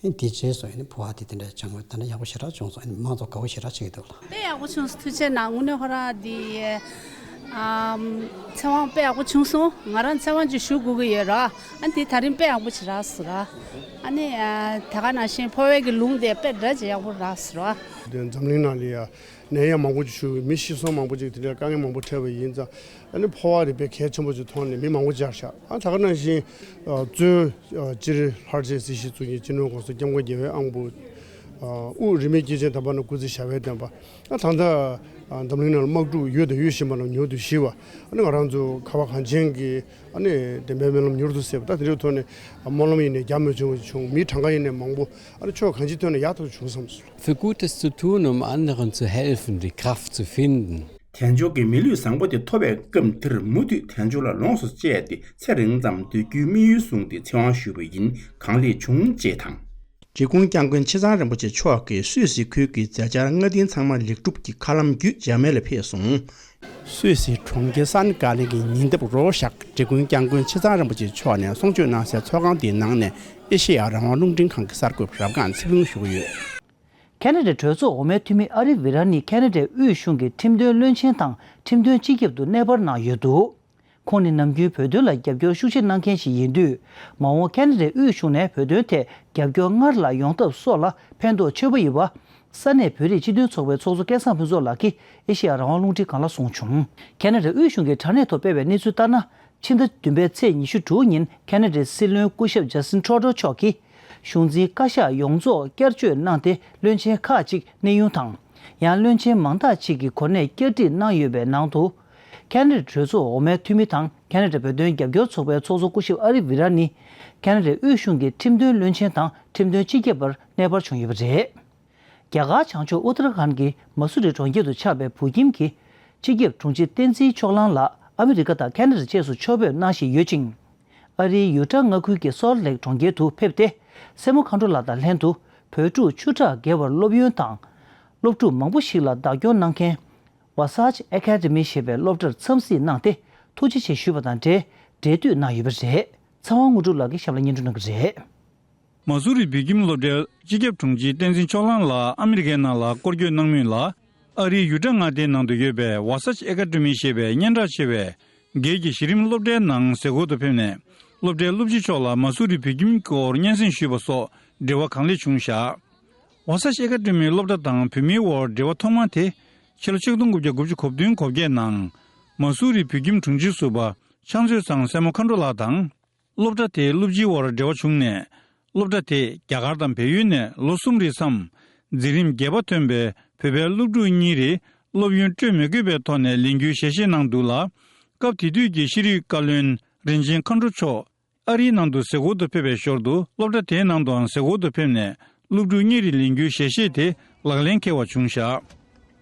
ཨེ་དེ་རྗེས་སུ་ཨེ་ནི་འཕོ་བ་དེ་དེ་འདྲ་སྦྱངས་པ་ད་ནི་ཡག་པོ་ཞེ་དྲག་བྱུང་སོང་། ཨེ་ནི་མང་ཚོགས་དགའ་བོ་ཞེ་དྲག་བྱེད་ཀྱི་འདུག་ལ། དཔེ་ཡག་པོ་བྱུང་སོང་། ཐུགས་རྗེ་གནང་། དངོས་གནས་ཁོ་རང་འདི་ཨམ་ཚེ་དབང་དཔེ་ཡག་པོ་བྱུང་སོང་། ང་རང་ཚེ་དབང་ཅིག་ཞུ་དགོས་ཀྱི་ཡོད་ར། ཨ་འདི་ད་རིང་དཔེ་ཡག་པོ་ཞེ་དྲག་སོང་ར། ཨ་ནི་ཨ་ད་ག་ནང་བཞིན་འཕོ་བའི་གི་ལུང་དེ་དཔེ་འདྲ་ཅིག་ཡག་པོ་རག་སོང་ར། འདི་འཛམ་གླིང་ནང་ལ་ཡ་ནད་ཡམས་མང་པོ་ཅིག་བྱུང་བའི་མི་ཤི་གསོན་མང་པོ་ཅིག་དེ་འདྲའི་དཀའ་ངལ་མང་པོ་འཕྲད་པ་ཡིན་ཙང་། ཨ་ནི་འཕོ་བ་རེད་པས་གལ་ཆེན་པོ་ཅིག་མཐོང་ནས་མི་མང་པོ་མཇལ་ཤག་ཨ་ད་ག་ནང་བཞིན་གཙོས་སྤྱིར་ལྷར་བཅས་སྲིད་ཞིའི་གཙུག་རྒྱན་སྤྱི་ནོར་༸གོང་ས་༸སྐྱབས་མགོན་རྒྱལ་བའི་དབང་པོ་ དབུགས་རིང་མོའི་སྐྱེས་ཆེན་དམ་པ་རྣམས་སྐུ་ཚེ་ཞབས་པད་བརྟན་པ། ད་ལྟ་འཛམ་གླིང་ནང་ལ་དམག་འཁྲུག་ཡོད་དང་ཡོད་བཞིན་པ་རྣམས་མྱུར་དུ་ཞི་བ། ཨ་ནི་ང་རང་ཚོ་ཁ་བ་གངས་ཅན་གྱི་ཨ་ནི་བདེན་པའི་སྨོན་ལམ་མྱུར་དུ་སེལ་བ། ད་དེ་འདྲའི་ཐོག་ནས་སྨོན་ལམ་ཡིན་ནའི་རྒྱ་མི་བྱུང་བ་བྱུང་། མི་གྲངས་ཀ་ཡིན་ནའི་མང་པོ་ཨ་ནི་ཕྱོགས་གང་ཅིའི་ཐོག་ནས་ཡག་ཐག་བྱུང་བསམ་སོང་། Für Gutes zu tun, um anderen zu helfen, die Kraft zu finden. དལ་འབྱོར་གྱི་མི་ལུས་བཟང་པོ་དེ་ཐོབ་པའི་སྐབས་དེར་མུ་མཐུད་དལ་འབྱོར་ལ་ལོངས་སུ་སྤྱད་དེ་ཚེ་རིང་ཙམ་སྡོད་རྒྱུའི་དམིགས་ཡུལ་བཟུང་སྟེ་ཚེ་དབང་ཞུས་པ་ཡིན། གང་ལེགས་བྱུང་ཅེས་དང་། འབྲི་གུང་སྐྱབས་མགོན་ཆེ་ཚང་རིན་པོ་ཆེ་མཆོག་གིས་སུད་སི་ཁུལ་གྱི་མཛད་འཆར་སྔ་རྟིང་ཚང་མ་ལེགས་གྲུབ་ཀྱི་མཁའ་ལམ་བརྒྱུད་འཇར་མན་ལ་ཕེབས་སོང་། སུད་སི་གྲོང་ཁྱེར་སན་ཀ་ལན་གྱི་ཉེ་འདབས་རོ་ཤག་འབྲི་གུང་སྐྱབས་མགོན་ཆེ་ཚང་རིན་པོ་ཆེ་མཆོག་ནས་གསུང་ཆོས་གནང་སའི་ཚོགས་ཁང་དེའི་ནང་ནས་ཨེ་ཤེ་ཡ་རང་དབང་རླུང་འཕྲིན་ཁང་གི་གསར་འགོད་པ་རབ་སྒང་ཚེ་ཕུན་ཞུ་གི་ཡོད། ཁེ་ན་ཌའི་གྲོས་ཚོགས་འོག་མའི་འཐུས་མི་ཨ་རི་ཝི་ར་ནི་ཁེ་ན་ཌའི་དབུས་གཞུང་གི་ཁྲིམས་དོན་བློན་ཆེན་དང་ཁྲིམས་དོན་སྤྱི་ཁྱབ་ཏུ་གནས་སྤར་གནང་ཡོད་འདུག་ཁོང་ནི་ནམ་རྒྱུན་བོད་དོན་ལ་རྒྱབ་སྐྱོར་ཤུགས་ཆེ་གནང་མཁན་ཞིག་ཡིན་དུས། མ་འོངས་ཁེ་ན་ཌའི་དབུས་གཞུང་ནས་བོད་དོན་ཐད་རྒྱབ་སྐྱོར་སྔར་ལ་ཡོང་ཐབས་སོགས་ལ་ཕན་ཐོགས་ཆེན་པོ་ཡོད་པ། ས་གནས་བོད་རིགས་སྤྱི་མཐུན་ཚོགས་པའི་ཚོགས་གཙོ་སྐལ་བཟང་ཕུན་ཚོགས་ལགས་ཀྱིས་ཨེ་ཤེ་ཡ་རང་དབང་རླུང་འཕྲིན་ཁང་ལ་གསུངས་བྱུང་། ཁེ་ན་ཌ་དབུས་གཞུང་གི་དྲ་གནས་ཐོག་སྤེལ་བའི་གནས་ཚུལ་ལྟར་ན། ཕྱི་ཟླ་བདུན་པའི་ཚེས་ཉི་ཤུ་དྲུག་ཉིན་ཁེ་ན་ཌའི་སྲིད་བློན་སྐུ་ཞབས་ཇ་སིན་ཁྲོ་ཏོ་མཆོག་གིས། གཞུང་འཛིན་བཀའ་ཤག་ཡོངས་རྫོགས་བསྐྱར་བཅོས་གནང་སྟེ་བློན་ཆེན་ཁག་ཅིག་གནས་དབྱུང་དང་། ཡང་བློན་ཆེན་མང་དག་ཅིག་གི་གོ་གནས་བསྐྱར་སྒྲིག་གནང་ཡོད་པའི་ནང་དུ། ཁེ་ན་ཌའི་གྲོས་ཚོགས་འོག་མའི་འཐུས་མི་དང་ཁེ་ན་ཌ་བོད་དོན་རྒྱབ་སྐྱོར་ཚོགས་པའི་ཚོགས་གཙོ་སྐུ་ཞབས་ཨ་རི་ཝི་ར་ནི། ཁེ་ན་ཌའི་དབུས་གཞུང་གི་ཁྲིམས་དོན་བློན་ཆེན་དང་ཁྲིམས་དོན་སྤྱི་ཁྱབ་པར་གནས་སྤར་བྱུང་ཡོད་པ་རེད། རྒྱ་གར་བྱང་ཕྱོགས་ཨུ་ཏར་ཁཱན་གྱི་མ་སུ་རི་གྲོང་ཁྱེར་དུ་ཆགས་པའི་བོད་ཁྱིམ་གྱི་སྤྱི་ཁྱབ་དྲུང་ཆེ་བསྟན་འཛིན་ཕྱོགས་གླང་ལགས་ཨ་མི་རི་ཀ་དང་ཁེ་ན་ཌ་བཅས་སུ་ཕྱོགས་ཕེབས་གནང་བཞིན་ཡོད་ཅིང་། ཨ་རིའི་ཡུ་ཊ་མངའ་ཁུལ་གྱི་སོལ་ལེག་གྲོང་ཁྱེར་དུ་ཕེབས་ཏེ། སྲས་མོ་མཁའ་འགྲོ་ལགས་དང་ལྷན་དུ་བོད་ཕྲུག་ཆུ་ཁྲག་བརྒལ་བར་སློབ་ཡོན་དང་། སློབ་ཕྲུག་མང་པོ་ཞིག་ལ་བདག་སྐྱོང་གནང་མཁན་Wasatch Academy ཞེས་པའི་སློབ་གྲྭར་འཚམས་གཟིགས་གནང་སྟེ་ཐུགས་རྗེ་ཆེ་ཞུས་པ་དང་འབྲེལ་འབྲེལ་མཐུད་གནང་ཡོད་པ་རེད། ཚེ་དབང་དངོས་གྲུབ་ལགས་ཀྱིས་ཞབས་ལ་སྙན་སྒྲོན་གནང་གི་རེད། མ་སུ་རི་བོད་ཁྱིམ་སློབ་གྲྭའི་སྤྱི་ཁྱབ་དྲུང་ཆེ་བསྟན་འཛིན་ཕྱོགས་གླང་ལགས་ཨ་མི་རི་ཀའི་ནང་ལ་སྐོར་སྐྱོད་གནང་མུས་ལ། ཨ་རིའི་ཡུ་ཊ་མངའ་སྡེའི་ནང་དུ་ཡོད་པའི་Wasatch Academy ཞེས་པའི་སྙན་གྲགས་ཆེ་བའི་སྒེར་གྱི་གཞི་རིམ་སློབ་གྲྭའི་ནང་གཟིགས་སྐོར་དུ་ཕེབས་ནས། སློབ་གྲྭའི་སློབ་སྤྱི་མཆོག་ལ་མ་སུ་རི་བོད་ཁྱིམ་སྐོར་སྙན་སེང་ཞུས་པ་སོགས་འབྲེལ་བ་གང་ལེགས་བྱུང་བཞག Wasatch Academy སློབ་གྲྭ་དང་བོད་མིའི་དབར་འབྲེལ་བ་ཐོག་མ་དེ། ཕྱི་ལོ་ཆིག་སྟོང་དགུ་བརྒྱ་དགུ་བཅུ་གོ་བདུན་གོ་བརྒྱད་ནང་། མ་སུ་རི་བོད་ཁྱིམ་དྲུང་ཆེ་ཟུར་པ་ཕྱག་མཛོད་ཚང་སྲས་མོ་མཁའ་འགྲོ་ལགས་དང་། སློབ་གྲྭ་དེའི་སློབ་སྤྱིའི་དབར་འབྲེལ་བ་བྱུང་ནས། སློབ་གྲྭ་དེས་རྒྱ་གར་དང་བལ་ཡུལ་ནས་ལོ་གསུམ་རེའི་མཚམས། འཛིན་རིམ་བརྒྱད་པ་ཐོན་པའི་བོད་པའི་སློབ་ཕྲུག་གཉིས་རེ་སློབ་ཡོན་སྤྲོད་མི་དགོས་པའི་ཐོག་ནས་ལེན་རྒྱུའི་ཞལ་བཞེས་གནང་འདུག་ལ། སྐབས་དེ་དུས་ཀྱི་ཤེས་རིག་བཀའ་བློན་རིན་ཆེན་མཁའ་འགྲོ་མཆོག་ཨ་རིའི་ནང་དུ་གཟིགས་སྐོར་དུ་ཕེབས་པའི་ཞོར་དུ་སློབ་གྲྭ་དེའི་ནང་དུའང་གཟིགས་སྐོར་དུ་ཕེབས་ནས་སློབ་ཕྲུག་གཉིས་རེ་ལེན་རྒྱུའི་ཞལ་བཞེས་དེ་ལག་ལེན་འཁེལ་བ་བྱུང་བཞག་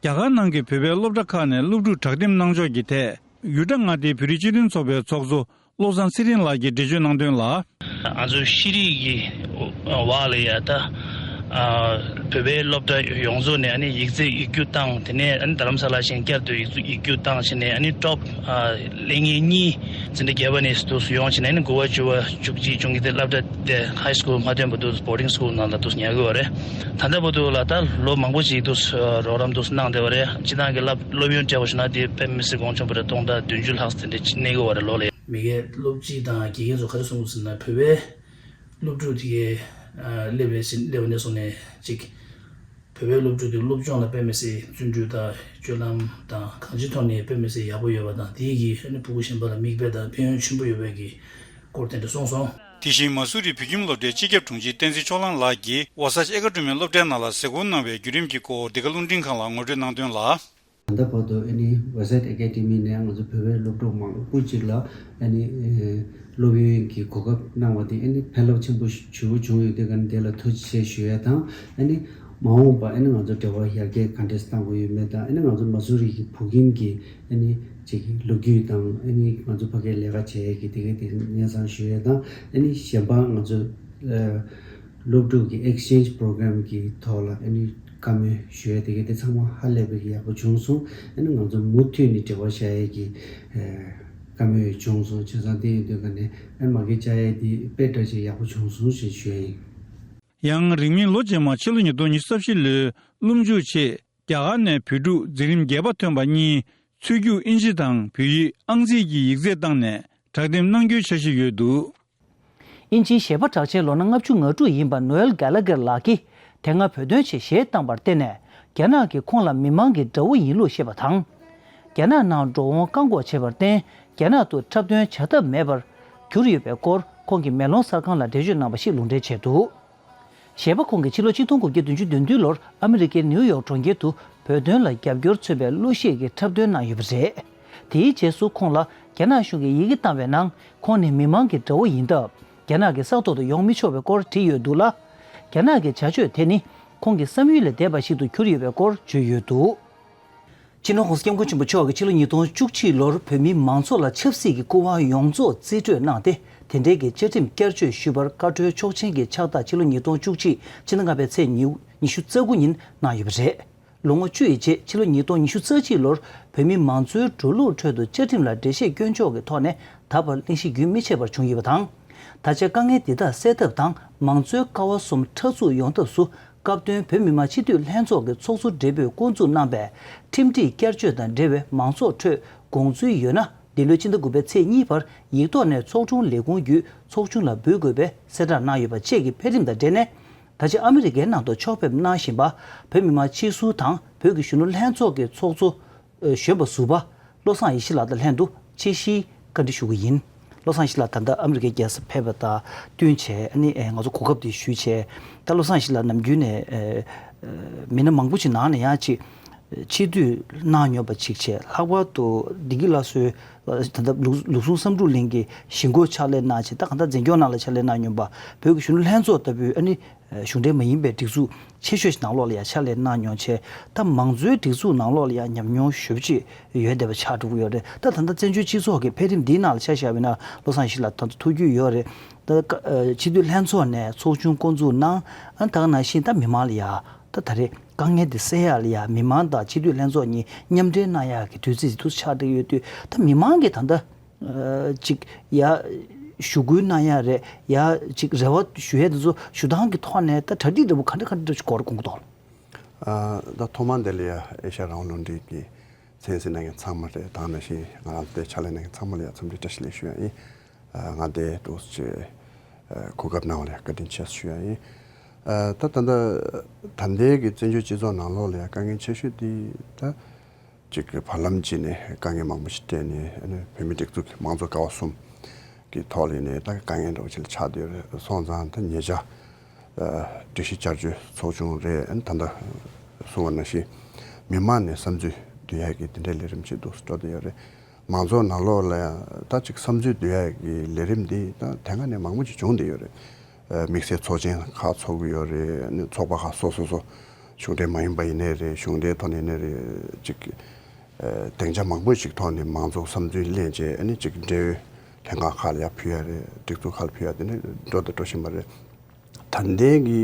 རྒྱ་གར་ནང་གི་བོད་པའི་སློབ་གྲྭ་ཁག་ནས་སློབ་ཕྲུག་དྲག་འདེམས་གནང་ཕྱོགས་ཀྱི་ཐད་ཡུ་ཊ་མངའ་སྡེའི་བོད་རིགས་སྤྱི་མཐུན་ཚོགས་པའི་ཚོགས་གཙོ། བློ་བཟང་ཚེ་རིང་ལགས་ཀྱིས་འགྲེལ་བརྗོད་གནང་དོན་ལ། ང་ཚོའི་ཤེས་རིག་གི་འོག་ལ་ཡ་ད། བོད་པའི་སློབ་གྲྭ་ཡོངས་རྫོགས་ནས་ཨ་ནི་ཡིག་ཚད་ཡིག་རྒྱུགས་བཏང་། དེ་ནས་ཨ་ནི་རྡ་རམ་ས་ལ་བཞིན་བསྐྱར་དུ་ཡིག་ཚད་ཡིག་རྒྱུགས་བཏང་བྱས་ནས་ཨ་ནི་ཀྲོབ་ལེགས་ཉེས་གཉིས་འཛིན་གྲྭ་བརྒྱད་པ་ནས་དུ་ཡོང་བྱས་ནས་ཨ་ནི་དགུ་པ་བཅུ་པ་བཅུ་གཅིག་བཅུ་གཉིས་དེ་སློབ་གྲྭ་དེ་ཧའི་སྐུལ་མ་ཐོན་པ་དུ་བོར་ཌིང་སྐུལ་ནང་ལ་དུ་ཉར་གི་ཡོད་རེད། ད་ལྟ་བར་དུ་ལ་ད་ལོ་མང་པོ་ཞིག་དུ་རོགས་རམ་དུ་གནང་བསྡད་པ་རེད། སྤྱི་བཏང་གི་སློབ་སློབ་ཡོན་སྤྲད་པ་ཞུ་ན་དེ་དཔེ་མི་སྲིད་གོང་ཆེན་པོ་རེད། སྟོང་ཕྲག་བདུན་ཅུ་ལྷག་ཙམ་དེ་འདྲ་གནས་གི་ཡོད་རེད་ལོ་ལ། མི་སྒེར་སློབ་སྤྱི་དང་དགེ་རྒན་ཚོ་ག་རེ་གསུང་གི་ཟེར་ན། བོད་པའི་སློབ་ཕྲུག་དེ་གའི་སླེབས་པའི་སླེབས་པ་ནས་བཟུང་ནས་ཅིག་བོད་པའི་སློབ་ཕྲུག་དེ་སློབ་སྦྱོང་ལ་དཔེ་མི་སྲིད་བརྩོན་འགྲུས་དང་སྤྱོད་ལམ་དང་གང་ཅིའི་ཐོག་ནས་དཔེ་མི་སྲིད་ཡག་པོ་ཡོད་པ་དང་། དེའི་གི་ཨ་ནི་ཕྲུ་གུ་གཞན་པ་ལ་མིག་དཔེ་དང་ཕན་ཡོན་ཆེན་པོ་ཡོད་པའི་གི་སྐོར་དེ་འདྲ་གསུངས་སོང་། དེ་བཞིན་མ་སུ་རི་བོད་ཁྱིམ་སློབ་གྲྭའི་སྤྱི་ཁྱབ་དྲུང་ཆེ་བསྟན་འཛིན་ཕྱོགས་གླང་ལགས་ཀྱིས་ཝ་ས་ཆ་ཨེ་ཀ་ཌེ་མི་སློབ་གྲྭའི་ནང་ལ་གཟིགས་སྐོར་གནང་བའི་བརྒྱུད་རིམ་གྱི་སྐོར་འདི་ག་རླུང་འཕྲིན་ཁང་ལ་ངོ་སྤྲོད་གནང་དོན་ལ། ད་ལྟ་བར་དུ་ཨ་ནི་ཝེ་སི་ཊི་ཨེ་ཀེ་ཌེ་མི་ནས་ང་ཚོ་བོད་པའི་སློབ་ཕྲུག་མང་པོ་ཅིག་ལ་ཨ་ནི་སློབ་ཡོན་གྱི་གོ་སྐབས་གནང་བ་དེ་ཨ་ནི་ཕན་རླབས་ཆེན་པོ་ཞེ་པོ་བྱུང་ཡོད། དེ་ག་ནི་དེ་ལ་ཐུགས་རྗེ་ཆེ་ཞུ་ཡ་དང་། ཨ་ནི་མ་འོངས་པ་ཨ་ནི་ང་ཚོ་འབྲེལ་བ་ཡར་རྒྱས་ག་འདྲས་གཏང་དགོས་ཡོད་མེད་དང་། ཨ་ནི་ང་ཚོ་མ་སུ་རི་གི་བོད་ཁྱིམ་གྱི་ཨ་ནི་ཅིག་ལོ་རྒྱུས་དང་། ཨ་ནི་ང་ཚོ་ཕ་གིར་ལས་ཀ་བྱེད་ཡས་ཀྱི་དེ་ག་དེ་སྙན་སེང་ཞུ་ཡས་དང་། ཨ་ནི་གཞན་པ་ང་ཚོ་སློབ་ཕྲུག་གི་ཨེག་སི་ཅེན་ཇི་པོ་རོ་གྷ་རམ་གྱི་ཐོག་ལ་ཨ་ནི་བཀའ་མོལ་ཞུ་ཡས་དེ་ག་དེ་ཚང་མ་ཧ་ལས་པའི་ཡག་པོ་བྱུང་སོང་། ཨ་ནི་ང་ཚོ་མུ་མཐུད་ནས་འབྲེལ་བ་བྱ་ཡས་ཀྱི་བཀའ་མོལ་བྱུང་སོང་། བྱས་ཙང་དེ་ཡིན་དུས་ག་ནས་ཨ་ནི་མ་གི་བཅར་ཡས་དེ་དཔེ་འདྲ་ཅིག་ཡག་པོ་བྱུང་སོང་ཞེས་ཞུ་ཡས་ཡིན། ཡང་རིང་མིན་ལོ་རྗེས་མ་ཕྱི་ལོ་ཉིས་སྟོང་ཉི་ཤུ་རྩ་བཞི་ལོའི་སློབ་མཇུག་ཆེད་རྒྱ་གར་ནས་བོད་ཕྲུག་འཛིན་རིམ་བརྒྱད་པ་ཐོན་པ་གཉིས་ཚུད་རྒྱུགས་ཨིན་ཇི་དང་བོད་ཡིག་ཨང་རྩིས་ཀྱི་ཡིག་ཚད་བཏང་ནས་དྲག་འདེམས་གནང་རྒྱུའི་འཆར་གཞི་ཡོད་འདུག་ཨིན་ཇིའི་གཞས་པ་གྲགས་ཅན་ལོ་ན་ལྔ་བཅུ་ང་དྲུག་ཡིན་པ་ནོ་ཨེལ་གྷ་ལ་གྷེར་ལགས་ཀྱིས་དེ་སྔ་བོད་དོན་ཆེད་གཞས་བཏང་བར་བརྟེན་ནས་རྒྱ་ནག་གིས་ཁོང་ལ་མི་མང་གི་དགྲ་བོ་ཡིན་ལུགས་བཤད་པ་དང་། རྒྱ་ནག་ནང་འགྲོ་འོང་བཀག་འགོག་བྱས་པར་བརྟེན་རྒྱ་ནག་ཏུ་འཁྲབ་སྟོན་བྱ་ཐབས་མེད་པར་གྱུར་ཡོད་པའི་སྐོར་ཁོང་གིས་མེ་ལོང་གསར་ཁང་ལ་འགྲེལ་བརྗོད་གནང་བ་ཞིག་ལུང་འདྲེན་བྱས་འདུག་གཞས་པ་ཁོང་གིས་ཕྱི་ལོ་ཆིག་སྟོང་དགུ་བརྒྱ་བདུན་ཅུ་དོན་བདུན་ལོར་ཨ་མི་རི་ཀའི་ནིའུ་ཡོག་གྲོང་ཁྱེར་དུ་བོད་དོན་ལ་རྒྱབ་སྐྱོར་མཚོན་པའི་གླུ་གཞས་ཀྱི་འཁྲབ་སྟོན་གནང་ཡོད་པ་རེད། དེའི་རྗེས་སུ་ཁོང་ལ་རྒྱ་ནག་གཞུང་གིས་ཡི་གེ་བཏང་བའི་ནང་ཁོང་ནི་མི་མང་གི་དགྲ་བོ་ཡིན་སྟབས། རྒྱ་ནག་གི་ས་ཐོག་ཏུ་ཡོང་མི་ཆོག་པའི་སྐོར་བྲིས་ཡོད་འདུག་ལ། རྒྱ་ནག་གི་བྱ་སྤྱོད་དེ་ནི་ཁོང་གི་བསམ་ཡུལ་ལས་འདས་པ་ཞིག་ཏུ་གྱུར་ཡོད་པའི་སྐོར་བརྗོད་ཡོད་འདུག་སྤྱི་ནོར་༸གོང་ས་༸སྐྱབས་མགོན་ཆེན་པོ་མཆོག་གིས་ཕྱི་ལོ་ཉིས་སྟོང་བཅུ་གཅིག་ལོར་བོད་མི་མང་ཚོགས་ལ་ཆབ་སྲིད་ཀྱི་སྐུ་དབང་ཡོངས་རྫོགས་རྩིས་སྤྲོད་གནང་སྟེ། དེ་འབྲེལ་གྱི་བཅའ་ཁྲིམས་བསྐྱར་བཅོས་ཞུས་པར་བཀའ་འཁྲོལ་ཆོག་མཆན་གྱི་ཕྱག་རྟགས་ཕྱི་ལོ་ཉིས་སྟོང་བཅུ་གཅིག་ཕྱི་ཟླ་ལྔ་པའི་ཚེས་ཉི་ཤུ་རྩ་དགུ་ཉིན་གནང་ཡོད་པ་རེད། ལོ་ངོ་བཅུ་ཡི་རྗེས་ཕྱི་ལོ་ཉིས་སྟོང་ཉི་ཤུ་རྩ་གཅིག་ལོར་བོད་མི་མང་གཙོའི་འགྲོ་ལུགས་ཁྲོད་དུ་བཅའ་ཁྲིམས་ལ་འགྲེལ་བཤད་སྐྱོན་ཕྱོགས་ཀྱི་ཐོག་ནས་ད་བར་གླེང་གཞི་རྒྱུན་མི་ཆད་པར་བྱུང་ཡོད་པ་དང་། ད་ཆ་དཀའ་ངལ་འདི་དག་སེལ་ཐབས་དང་མང་གཙོའི་ཀ་བ་གསུམ་ཕྲག་འཛུགས་ཡོང་ཐབས་སུ། སྐབས་དོན་བོད་མི་མང་སྤྱི་འཐུས་ལྷན་ཚོགས་ཀྱི་ཚོགས་གཙོ་སྦྲེལ་པོས་བསྐོ་འཛུགས་གནང་པའི་ཁྲིམས་སྒྲིག་བསྐྱར་བཅོས་དང་འབྲེལ་བའི་མང་ཚོགས་ཁྲོད་དགོངས་ཚུལ་ཡོད་ན། འདི་ལོའི་ཕྱི་ཟླ་དགུ་པའི་ཚེས་གཉིས་བར་ཡིག་ཐོག་ནས་ཚོགས་ཆུང་ལས་ཁུངས་བརྒྱུད་ཚོགས་ཆུང་ལ་འབུལ་དགོས་པའི་གསལ་བསྒྲགས་གནང་ཡོད་པ་བཅས་ཀྱི་འཕེལ་རིམ་དང་འབྲེལ་ནས། ད་ཆ་ཨ་མི་རི་ཀའི་ནང་དུ་ཕྱོགས་ཕེབས་གནང་བཞིན་པ་བོད་མི་མང་སྤྱི་ཟུར་དང་བོད་ཀྱི་གཞོན་ནུ་ལྷན་ཚོགས་ཀྱི་ཚོགས་གཙོ་གཞོན་པ་ཟུར་པ་བློ་བཟང་ཡེ་ཤེས་ལགས་དང་ལྷན་དུ་ཆེད་བཞེས་བཀའ་འདྲི་ཞུ་གི་ཡིན། བློ་བཟང་ཡེ་ཤེས་ལགས་ད་ལྟ་ཨ་མི་རི་ཀའི་རྒྱལ་ས་ཕེབས་པ་དང་བསྟུན་བྱས། ཨ་ནི་ཨེ་ང་ཚོ་གོ་སྐབས་འདི་ཞུས་བྱས། ད་བློ་བཟང་ཡེ་ཤེས་ལགས་ནམ་རྒྱུན་ནས་ཨེ་མི་སྣ་མང་པོ་ཅིག་ནང་ནས་ཡང་ཅིག་ཆེ་བསྟོད་གནང་མྱོང་པ་ཅིག་བྱས། ལྷག་པར་དུ་བདེ་སྐྱིད་ལགས་སུ་ད་ལྟ་ལུགས་ལུགས་ཟུང་བསམ་གྲུབ་གླིང་གི་གཞིས་འགོ་ཕྱག་ལས་གནང་བྱས། ད་གང་ལྟར་འཛིན་སྐྱོང་ནང་ལ་ཕྱག་ལས་གནང་མྱོང་པ། བོད་ཀྱི་གཞོན་ནུ་ལྷན་ཚོགས་ལྟ་བུའི་ཨ་ནི་གཞུང་འབྲེལ་མ་ཡིན་པའི་སྒྲིག་འཛུགས་ཆེ་ཤོས་ཤིག་ནང་ལོགས་ལ་ཡང་ཕྱག་ལས་གནང་མྱོང་བྱས། ད་མང་གཙོའི་སྒྲིག་འཛུགས་ནང་ལོགས་ལ་ཡང་ཉམས་མྱོང་ཞེ་པོ་ཅིག་ཡོད་བསྡད་པ་ཆགས་འགྲོ་གི་ཡོད་རེད། ད་ད་ལྟ་བཙན་བྱོལ་སྤྱི་ཚོགས་ཀྱི་འཕེལ་རིམ་འདིའི་ནང་ལ་ཆ་བཞག་པ་ཡིན་ན་བློ་བཟང་ཡེ་ཤེས་ལགས་ད་ལྟ་ཐུགས་རྒྱུས་ཡོད་རེད། ད་ཨ་སྤྱི་འཐུས་ལྷན་ཚོགས་ནས་ཚོགས་ཆུང་བསྐོ་འཛུགས་གནང་། ཨ་ད་ག་ནང་བཞིན་ད་མི་མང་ལ་ཡང་ད་ད་རེས་དཀའ་ངལ་འདི་སེལ་ཡག་ལ་ཡང་མི་མང་དང་སྤྱི་འཐུས་ལྷན་ཚོགས་གཉིས་མཉམ་འབྲེལ་གནང་ཡག་གི་དུས་ཚིགས་འདུག་ཆགས་བསྡད་ཡོད་དུས། ད་མི་མང་གིས་ད་ལྟ་ཨ་ཅིག་ཡ་ཞུ་སྐུལ་གནང་ཡ་རེད། ཡ་ཅིག་རེ་བ་ཞུ་ཡ་དེ་ཚོ་ཞུ་སྟངས་ཀྱི་ཐོག་ནས་ད་གྲ་སྒྲིག་འདྲ་པོ་ག་འདྲ་ག་འདྲ་ཞིག་སྐོར་དགོངས་ཀྱི་འདུག་ཨ་ད་ཐོག་མ་འདི་ལ་ཡ་ཨེ་ཤ་ཡ་རང་དབང་རླུང་འཕྲིན་གྱི་གསན་གཟིགས་གནང་མཁན་ཚང་མ་རེད། དེ་ནང་བཞིན་ང་རང་ཚོའི་ཕྱག་ལས་གནང་མཁན་ཚང་མ་ལ་ཡ་འཚམས་འདྲི་བཀྲ་ཤིས་བདེ་ལེགས་ཞུ་ཡ་ཡིན། ཨ་ང་འདིར་འདུག་སེ་ཨ་གོ་སྐབས་གནང་བ་ལ་ཡ་བཀའ་དྲིན་ཆེ་ཞུ་ཡ་ཡིན། ཨ་ད་ད་ལྟ་ད་ལྟའི་གི་བཙན་བྱོལ་སྤྱི་ཚོགས་ནང་ལོགས་ལ་ཡ་དཀའ་ངལ་ཆེ་ཤོས་དེ་ད། གཅིག་གི་བར་ལམ་གཅིག་ནས་དཀའ་ངལ་མང་པོ་ཞིག་འཕྲད་ནས། ཨ་ནི་བོད་མིའི་སྒྲིག་འཛུགས་ཀྱི་དམངས་གཙོ་ཀ་བ་གསུམ་གྱི་ཐོག་ལ་ནས་ད་དཀའ་ངལ་འདྲ་བོ་ཅིག་ལ་ཆགས་བསྡད་ཡོད་རེད། སོང་ཙང་ད་ཉེ་ཆར་ཨ་སྒྲིག་གཞི་བསྐྱར་བཅོས་ཚོགས་ཆུང་རེད། ཨ་ནི་ད་ལྟ་གསུངས་པ་ནང་བཞིན་མི་མང་ནས་བསམ་ཚུལ་བསྡུ་ཡས་ཀྱི་དེ་འདྲའི་ལས་རིམ་ཅིག་འདུག་སེ་འགྲོ་བསྡད་ཡོད་རེད། མང་ཚོགས་ནང་ལོགས་ལ་ཡང་ད་ཅིག་བསམ་ཚུལ་བསྡུ་ཡས་ཀྱི་ལས་རིམ་འདི་ད་དེ་སྔ་ནས་མང་པོ་ཅིག་བྱུང་བསྡད་ཡོད་རེད། ཨ་དམིགས་བསལ་ཚོགས་ཆེན་ཁག་ཚོགས་ཀྱི་ཡོད་རེད། ཨ་ནི་ཚོགས་པ་ཁག་སོ་སོ་སོ་གཞུང་འབྲེལ་མ་ཡིན་པ་ཡིན་ནའི་རེད། གཞུང་འབྲེལ་ཐོག་ནས་ཡིན་ནའི་རེད། ཅིག་ཨ་སྡིངས་ཆ་མང་པོ་ཞིག་ཐོག་ནས་མང་ཚོགས་བསམ་ཚུལ་གླེང་བྱས། ཨ་ནི་ཅིག་འབྲེལ་ཡོད་ལྷན་ཁང་ཁག་ལ་ཡར་ཕུལ་ཡ་རེད། སྒྲིག་འཛུགས་ཁག་ལ་ཕུལ་ཡ་དེ་འདྲ་འགྲོ་དང་འགྲོ་བཞིན་པ་རེད། ད་ལྟའི་གི་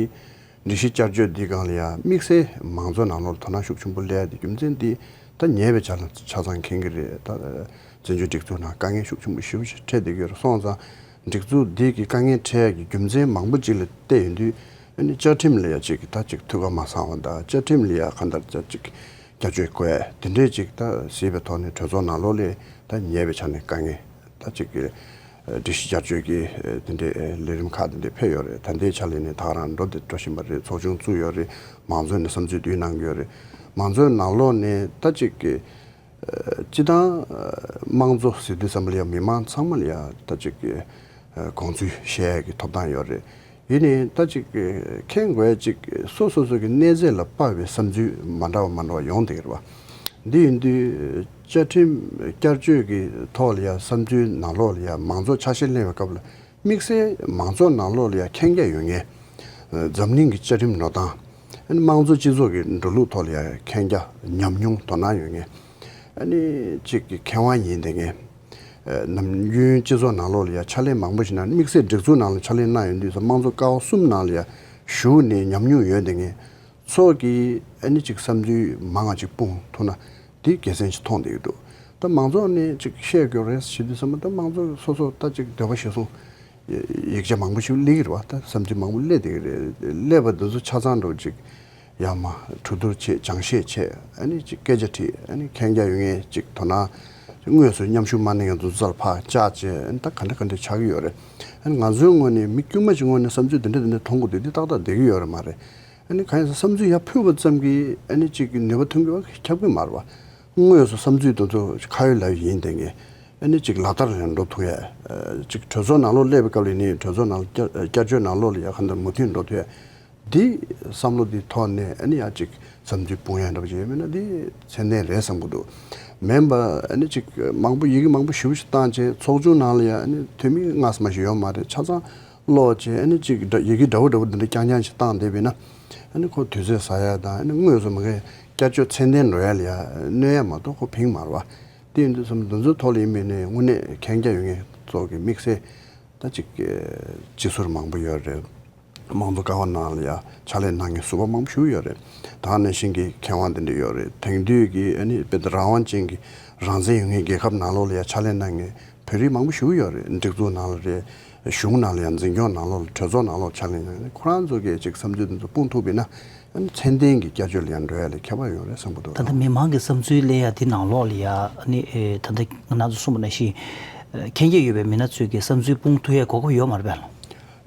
སྒྲིག་གཞི་བསྐྱར་བཅོས་འདི་སྒང་ལ་ཡང་དམིགས་བསལ་མང་གཙོ་ནང་ལོགས་ལ་དོ་སྣང་ཤུགས་ཆེན་པོ་སླེབས་ཡ་དེ་རྒྱུ་མཚན་འདི་ད་ཉེ་བའི་ཆར་ལ་ཆ་ཚང་མཁྱེན་གྱི་རེད། ད་བཙན་བྱོལ་སྒྲིག་འཛུགས་ནང་དཀའ་ངལ་ཤུགས་ཆེན་པོ་ཞེ་པོ་ཅིག་འཕྲད་བསྡད་ཀྱི་ཡོད་རེད། སོང་ཙང་སྒྲིག་འཛུགས་འདི་གི་དཀའ་ངལ་འཕྲད་ཡ་གི་རྒྱུ་མཚན་མང་པོ་ཅིག་ལ་བལྟས་ཡོང་དུས། ཨ་ནི་བཅའ་ཁྲིམས་ལ་ཡ་ཅིག་ད་ཅིག་འཐུས་ཀ་མ་ཚང་བ་དང་། བཅའ་ཁྲིམས་ལ་ཡ་གང་ལྟར་ཅིག་བསྐྱར་བཅོས་དགོས་ཡ་དེ་འདྲས་ཅིག་ད་གཟིགས་པའི་ཐོག་ནས་གྲོས་ཚོགས་ནང་ལོགས་ལ་ད་ཉེ་བའི་ཆར་ནས་དཀའ་ངལ་ད་ཅིག་གི་སྒྲིག་གཞི་བསྐྱར་བཅོས་ཀྱི་དེ་འདྲའི་ལས་རིམ་ཁག་དེ་འདྲ་ཕེབས་ཡོད་རེད། ད་ལྟའི་ཆ་ལ་ནི་ད་ག་རང་འགྲོ་བསྡད་འགྲོ་བཞིན་པ་རེད། ཚོགས་ཆུང་བཙུགས་ཡོད་རེད། མང་གཙོ་ནས་བསམ་ཚུལ་བསྡུ་གནང་གི་ཡོད་རེད། མང་གཙོའི་ནང་ལོགས་ནས་ད་ཅིག་གི་སྤྱི་བཏང་དམངས་གཙོ་ཟེར་དུས་ཙམ་པ་ལ་ཡང་མི་མང་ཚང་མ་ལ་ཡང་ད་ཅིག་གི་དགོངས་ཚུལ་བཤད་ཡ་གི་ཐོབ་ཐང་ཡོད་རེད། ཡིན་ནའི་ད་ཅིག་མཁྱེན་དགོས་ཅིག་སོ་སོ་སོ་གི་གནས་ཚད་ལ་དཔག་པའི་བསམ་ཚུལ་མ་འདྲ་བ་མ་འདྲ་བ་ཡོང་བསྡད་ཀྱི་རེད་བ། འདི་ཡིན་དུས་བཅའ་ཁྲིམས་བསྐྱར་བཅོས་ཀྱི་ཐོག་ལ་ཡང་བསམ་ཚུལ་ནང་ལོགས་ལ་ཡང་མང་གཙོ་ཆ་ཤས་གླེང་བའི་སྐབས་ལ་དམིགས་བསལ་མང་གཙོ་ནང་ལོགས་ལ་ཡང་མཁྱེན་རྒྱ་ཡོད་མཁན། འཛམ་གླིང་གི་བཅའ་ཁྲིམས་འགྲོ་སྟངས། དམངས་གཙོ་སྤྱི་ཚོགས་ཀྱི་འགྲོ་ལུགས་ཐོག་ལ་ཡང་མཁྱེན་རྒྱ་ཉམས་མྱོང་དོ་སྣང་ཡོད་མཁན། ཨ་ནི་གཅིག་གི་མཁས་དབང་ཡིན་བསྡད་མཁན། ནམ་རྒྱུན་སྤྱི་ཚོགས་ནང་ལོགས་ལ་ཡང་ཕྱག་ལས་མང་པོ་ཞིག་གནང་། དམིགས་བསལ་སྒྲིག་འཛུགས་ནང་ལ་ཕྱག་ལས་གནང་ཡོང་དུས་སུ་དམངས་གཙོ་ཀ་བ་གསུམ་ནང་ལ་ཡང་ཞུགས་ནས་ཉམས་མྱོང་ཡོད་བསྡད་མཁན་ཚོ་གིས་ཨ་ནི་གཅིག་བསམ་ཚུལ་མང་བ་ཅིག་སྤུངས་ཐུབ་ན་དེ་དགེ་མཚན་ཞིག་མཐོང་བསྡད་ཀྱི་འདུག་ད་མང་ཚོགས་ནས་གཅིག་བཤད་དགོས་རེད་ཞུ་དུས་ཙམ་པ། ད་དམངས་གཙོ་སོ་སོ་ད་གཅིག་འདོད་པ་གཞིར་བཟུང་ཡིག་ཆ་མང་པོ་ཞིག་སླེབས་ཀྱི་རེད་བ། ད་བསམ་ཚུལ་མང་པོ་སླེབས་བསྡད་ཀྱི་རེད། སླེབས་པ་འདི་ཚོ་ཆ་ཚང་འགྲོ་གཅིག་ཡར་མར་གྲོས་བསྡུར་བྱེད། སྦྱང་བཤད་བྱེད། ཨ་ནི་ཅིག་སྐད་ཆ་དྲིས། ཨ་ནི་མཁྱེན་རྒྱ་ཡོད་མཁན་ཅིག་དོ་སྣང་དངོས་སུ་མཉམ་ཞུགས་མ་གནང་མཁན་དེ་ཚོ་རྩར་ཕར་བཅར་བྱས། ཨ་ནི་ད་ག་འདྲ་ག་འདྲ་ཆགས་ཀྱི་ཡོད་རེད། ཨ་ནི་ང་ཚོའི་ངོས་ནས་མི་དཀྱུས་མ་ཅིག་ངོས་ནས་བསམ་ཚུལ་དེ་འདྲ་དེ་འདྲ་མཐོང་གི་འདུག་འདི་ཏག་ཏག་བསྡད་ཀྱི་ཡོད་རེད་མ་རེད། ཨ་ནི་གང་ཡིན་ཟེར་བསམ་ཚུལ་ཡར་ཕུལ་བ་ཙམ་གྱིས་ཨ་ནི་ཅིག་གི་ནུས་པ་ཐོན་གྱི་བ་ཁྱབ་ཀྱི་མ་རེད་བ། དངོས་སུ་བསམ་ཚུལ་དེ་ཚོ་ཁ་ཡོད་ལག་ཡོད་ཡིན་བསྡད་མཁན། ཨ་ནི་ཅིག་ལག་བསྟར་ལ་འགྲོ་ཐུབ་ཡ། ཅིག་གྲོས་ཚོགས་ནང་ལོགས་སླེབས་པའི་སྐབས་ལ་ནི་གྲོས་ཚོགས་ནང་ལ་བསྐྱར་བསྐྱར་བཅོས་ནང་ལོགས་ལ་ཡ་ག་འདྲ་མུ་མཐུད་འགྲོ་ཐུབ་ཡ། འདི་བསམ་བློ་འདི་ཐོག་ནས་ཨ་ནི་ཡང་ཅིག་བསམ་ཚུལ་སྤུངས་ཡ་འདྲ་པོ་ཅིག་ཡོད་མེད་ན་འདི་ཚད་ལྡན་རེད་བསམ་གྱི་འདུག་མིན་པ་ཨ་ནི་ཅིག་མང་པོ་ཡི་གེ་མང་པོ་ཞེ་པོ་ཞིག་བཏང་བྱས་ཚོགས་ཆུང་ནང་ལ་ཡང་ཨ་ནི་འཐུས་མི་སྔ་ས་མ་ཞིག་ཡོད་མ་རེད། ཆ་ཚང་ཀློག་བྱས་ཨ་ནི་ཅིག་འདྲ་ཡི་གེ་འདྲ་པོ་འདྲ་པོ་འདི་འདྲ་རྐྱང་རྐྱང་ཞིག་བཏང་བསྡད་པས་ན་ཨ་ནི་ཁོ་དུས་ཚོད་ཟ་ཡ་དང་ཨ་ནི་དངོས་སུ་མ་གི་བསྐྱར་བཅོས་ཚད་ལྡན་འགྲོ་ཡ་ལ་ཡ་གནོད་ཡ་མ་གཏོགས་ཁོ་ཕན་གྱི་མ་རེད་པ། དེ་ཡིན་དུས་ཙམ་འདི་ཚོའི་ཐོག་ལ་ཡིན་པས་ནས་དངོས་གནས་མཁྱེན་རྒྱ་ཡོད་མཁན་ཚོ་གི་དམིགས་བསལ་ད་ཅིག་སྤྱི་ཟུར་མང་པོ་ཡོད་རེད། དམངས་གཙོ་ཀ་བ་ནང་ལ་ཡ་ཕྱག་ལས་གནང་མཁན་ཟུར་པ་མང་པོ་ཞིག་ཡོད་རེད། ད་ག་ནང་བཞིན་གྱི་མཁས་དབང་དེ་འདྲ་ཡོད་རེད། དེང་དུས་ཀྱི་ཨ་ནི་དཔེ་ད་རང་དབང་ཅན་གྱི་རང་བཙན་ཡོད་མཁན་རྒྱལ་ཁབ་ནང་ལོགས་ལ་ཡ་ཕྱག་ལས་གནང་མཁན་བོད་རིགས་མང་པོ་ཞིག་ཡོད་རེད། སྒྲིག་འཛུགས་ནང་ལ་རེད། གཞུང་ནང་ལ་ཡང་འཛིན་སྐྱོང་ནང་ལོགས་ལ་གྲོས་ཚོགས་ནང་ལོགས་ཕྱག་ལས་གནང་མཁན་ཁོ་རང་ཚོ་གིས་ཅིག་བསམ་ཚུལ་དེ་ཚོ་སྤུངས་ཐུབ་པ་ཡིན་ན་ཨ་ནི་ཚད་ལྡན་གྱི་བསྐྱར་བཅོས་ལ་ཡང་འགྲོ་ཡ་ལ་ཁྱད་པར་ཡོང་རེད་བསམ་གྱི་འདུག་ད་ལྟ་མི་མང་གི་བསམ་ཚུལ་གླེང་ཡ་དེ་ནང་ལོགས་ལ་ཡ་ཨ་ནི་ཨེ་ད་ལྟ་ང་རང་ཚོ་གསུངས་པ་ནང་བཞིན་ཨེ་མཁྱེན་རྒྱ་ཡོད་པའི་མི་སྣ་ཚོས་ཀྱི་བསམ་ཚུལ་སྤུངས་ཐུབ་ཡ་གོ་སྐབས་ཡོད་མ་རེད་པས།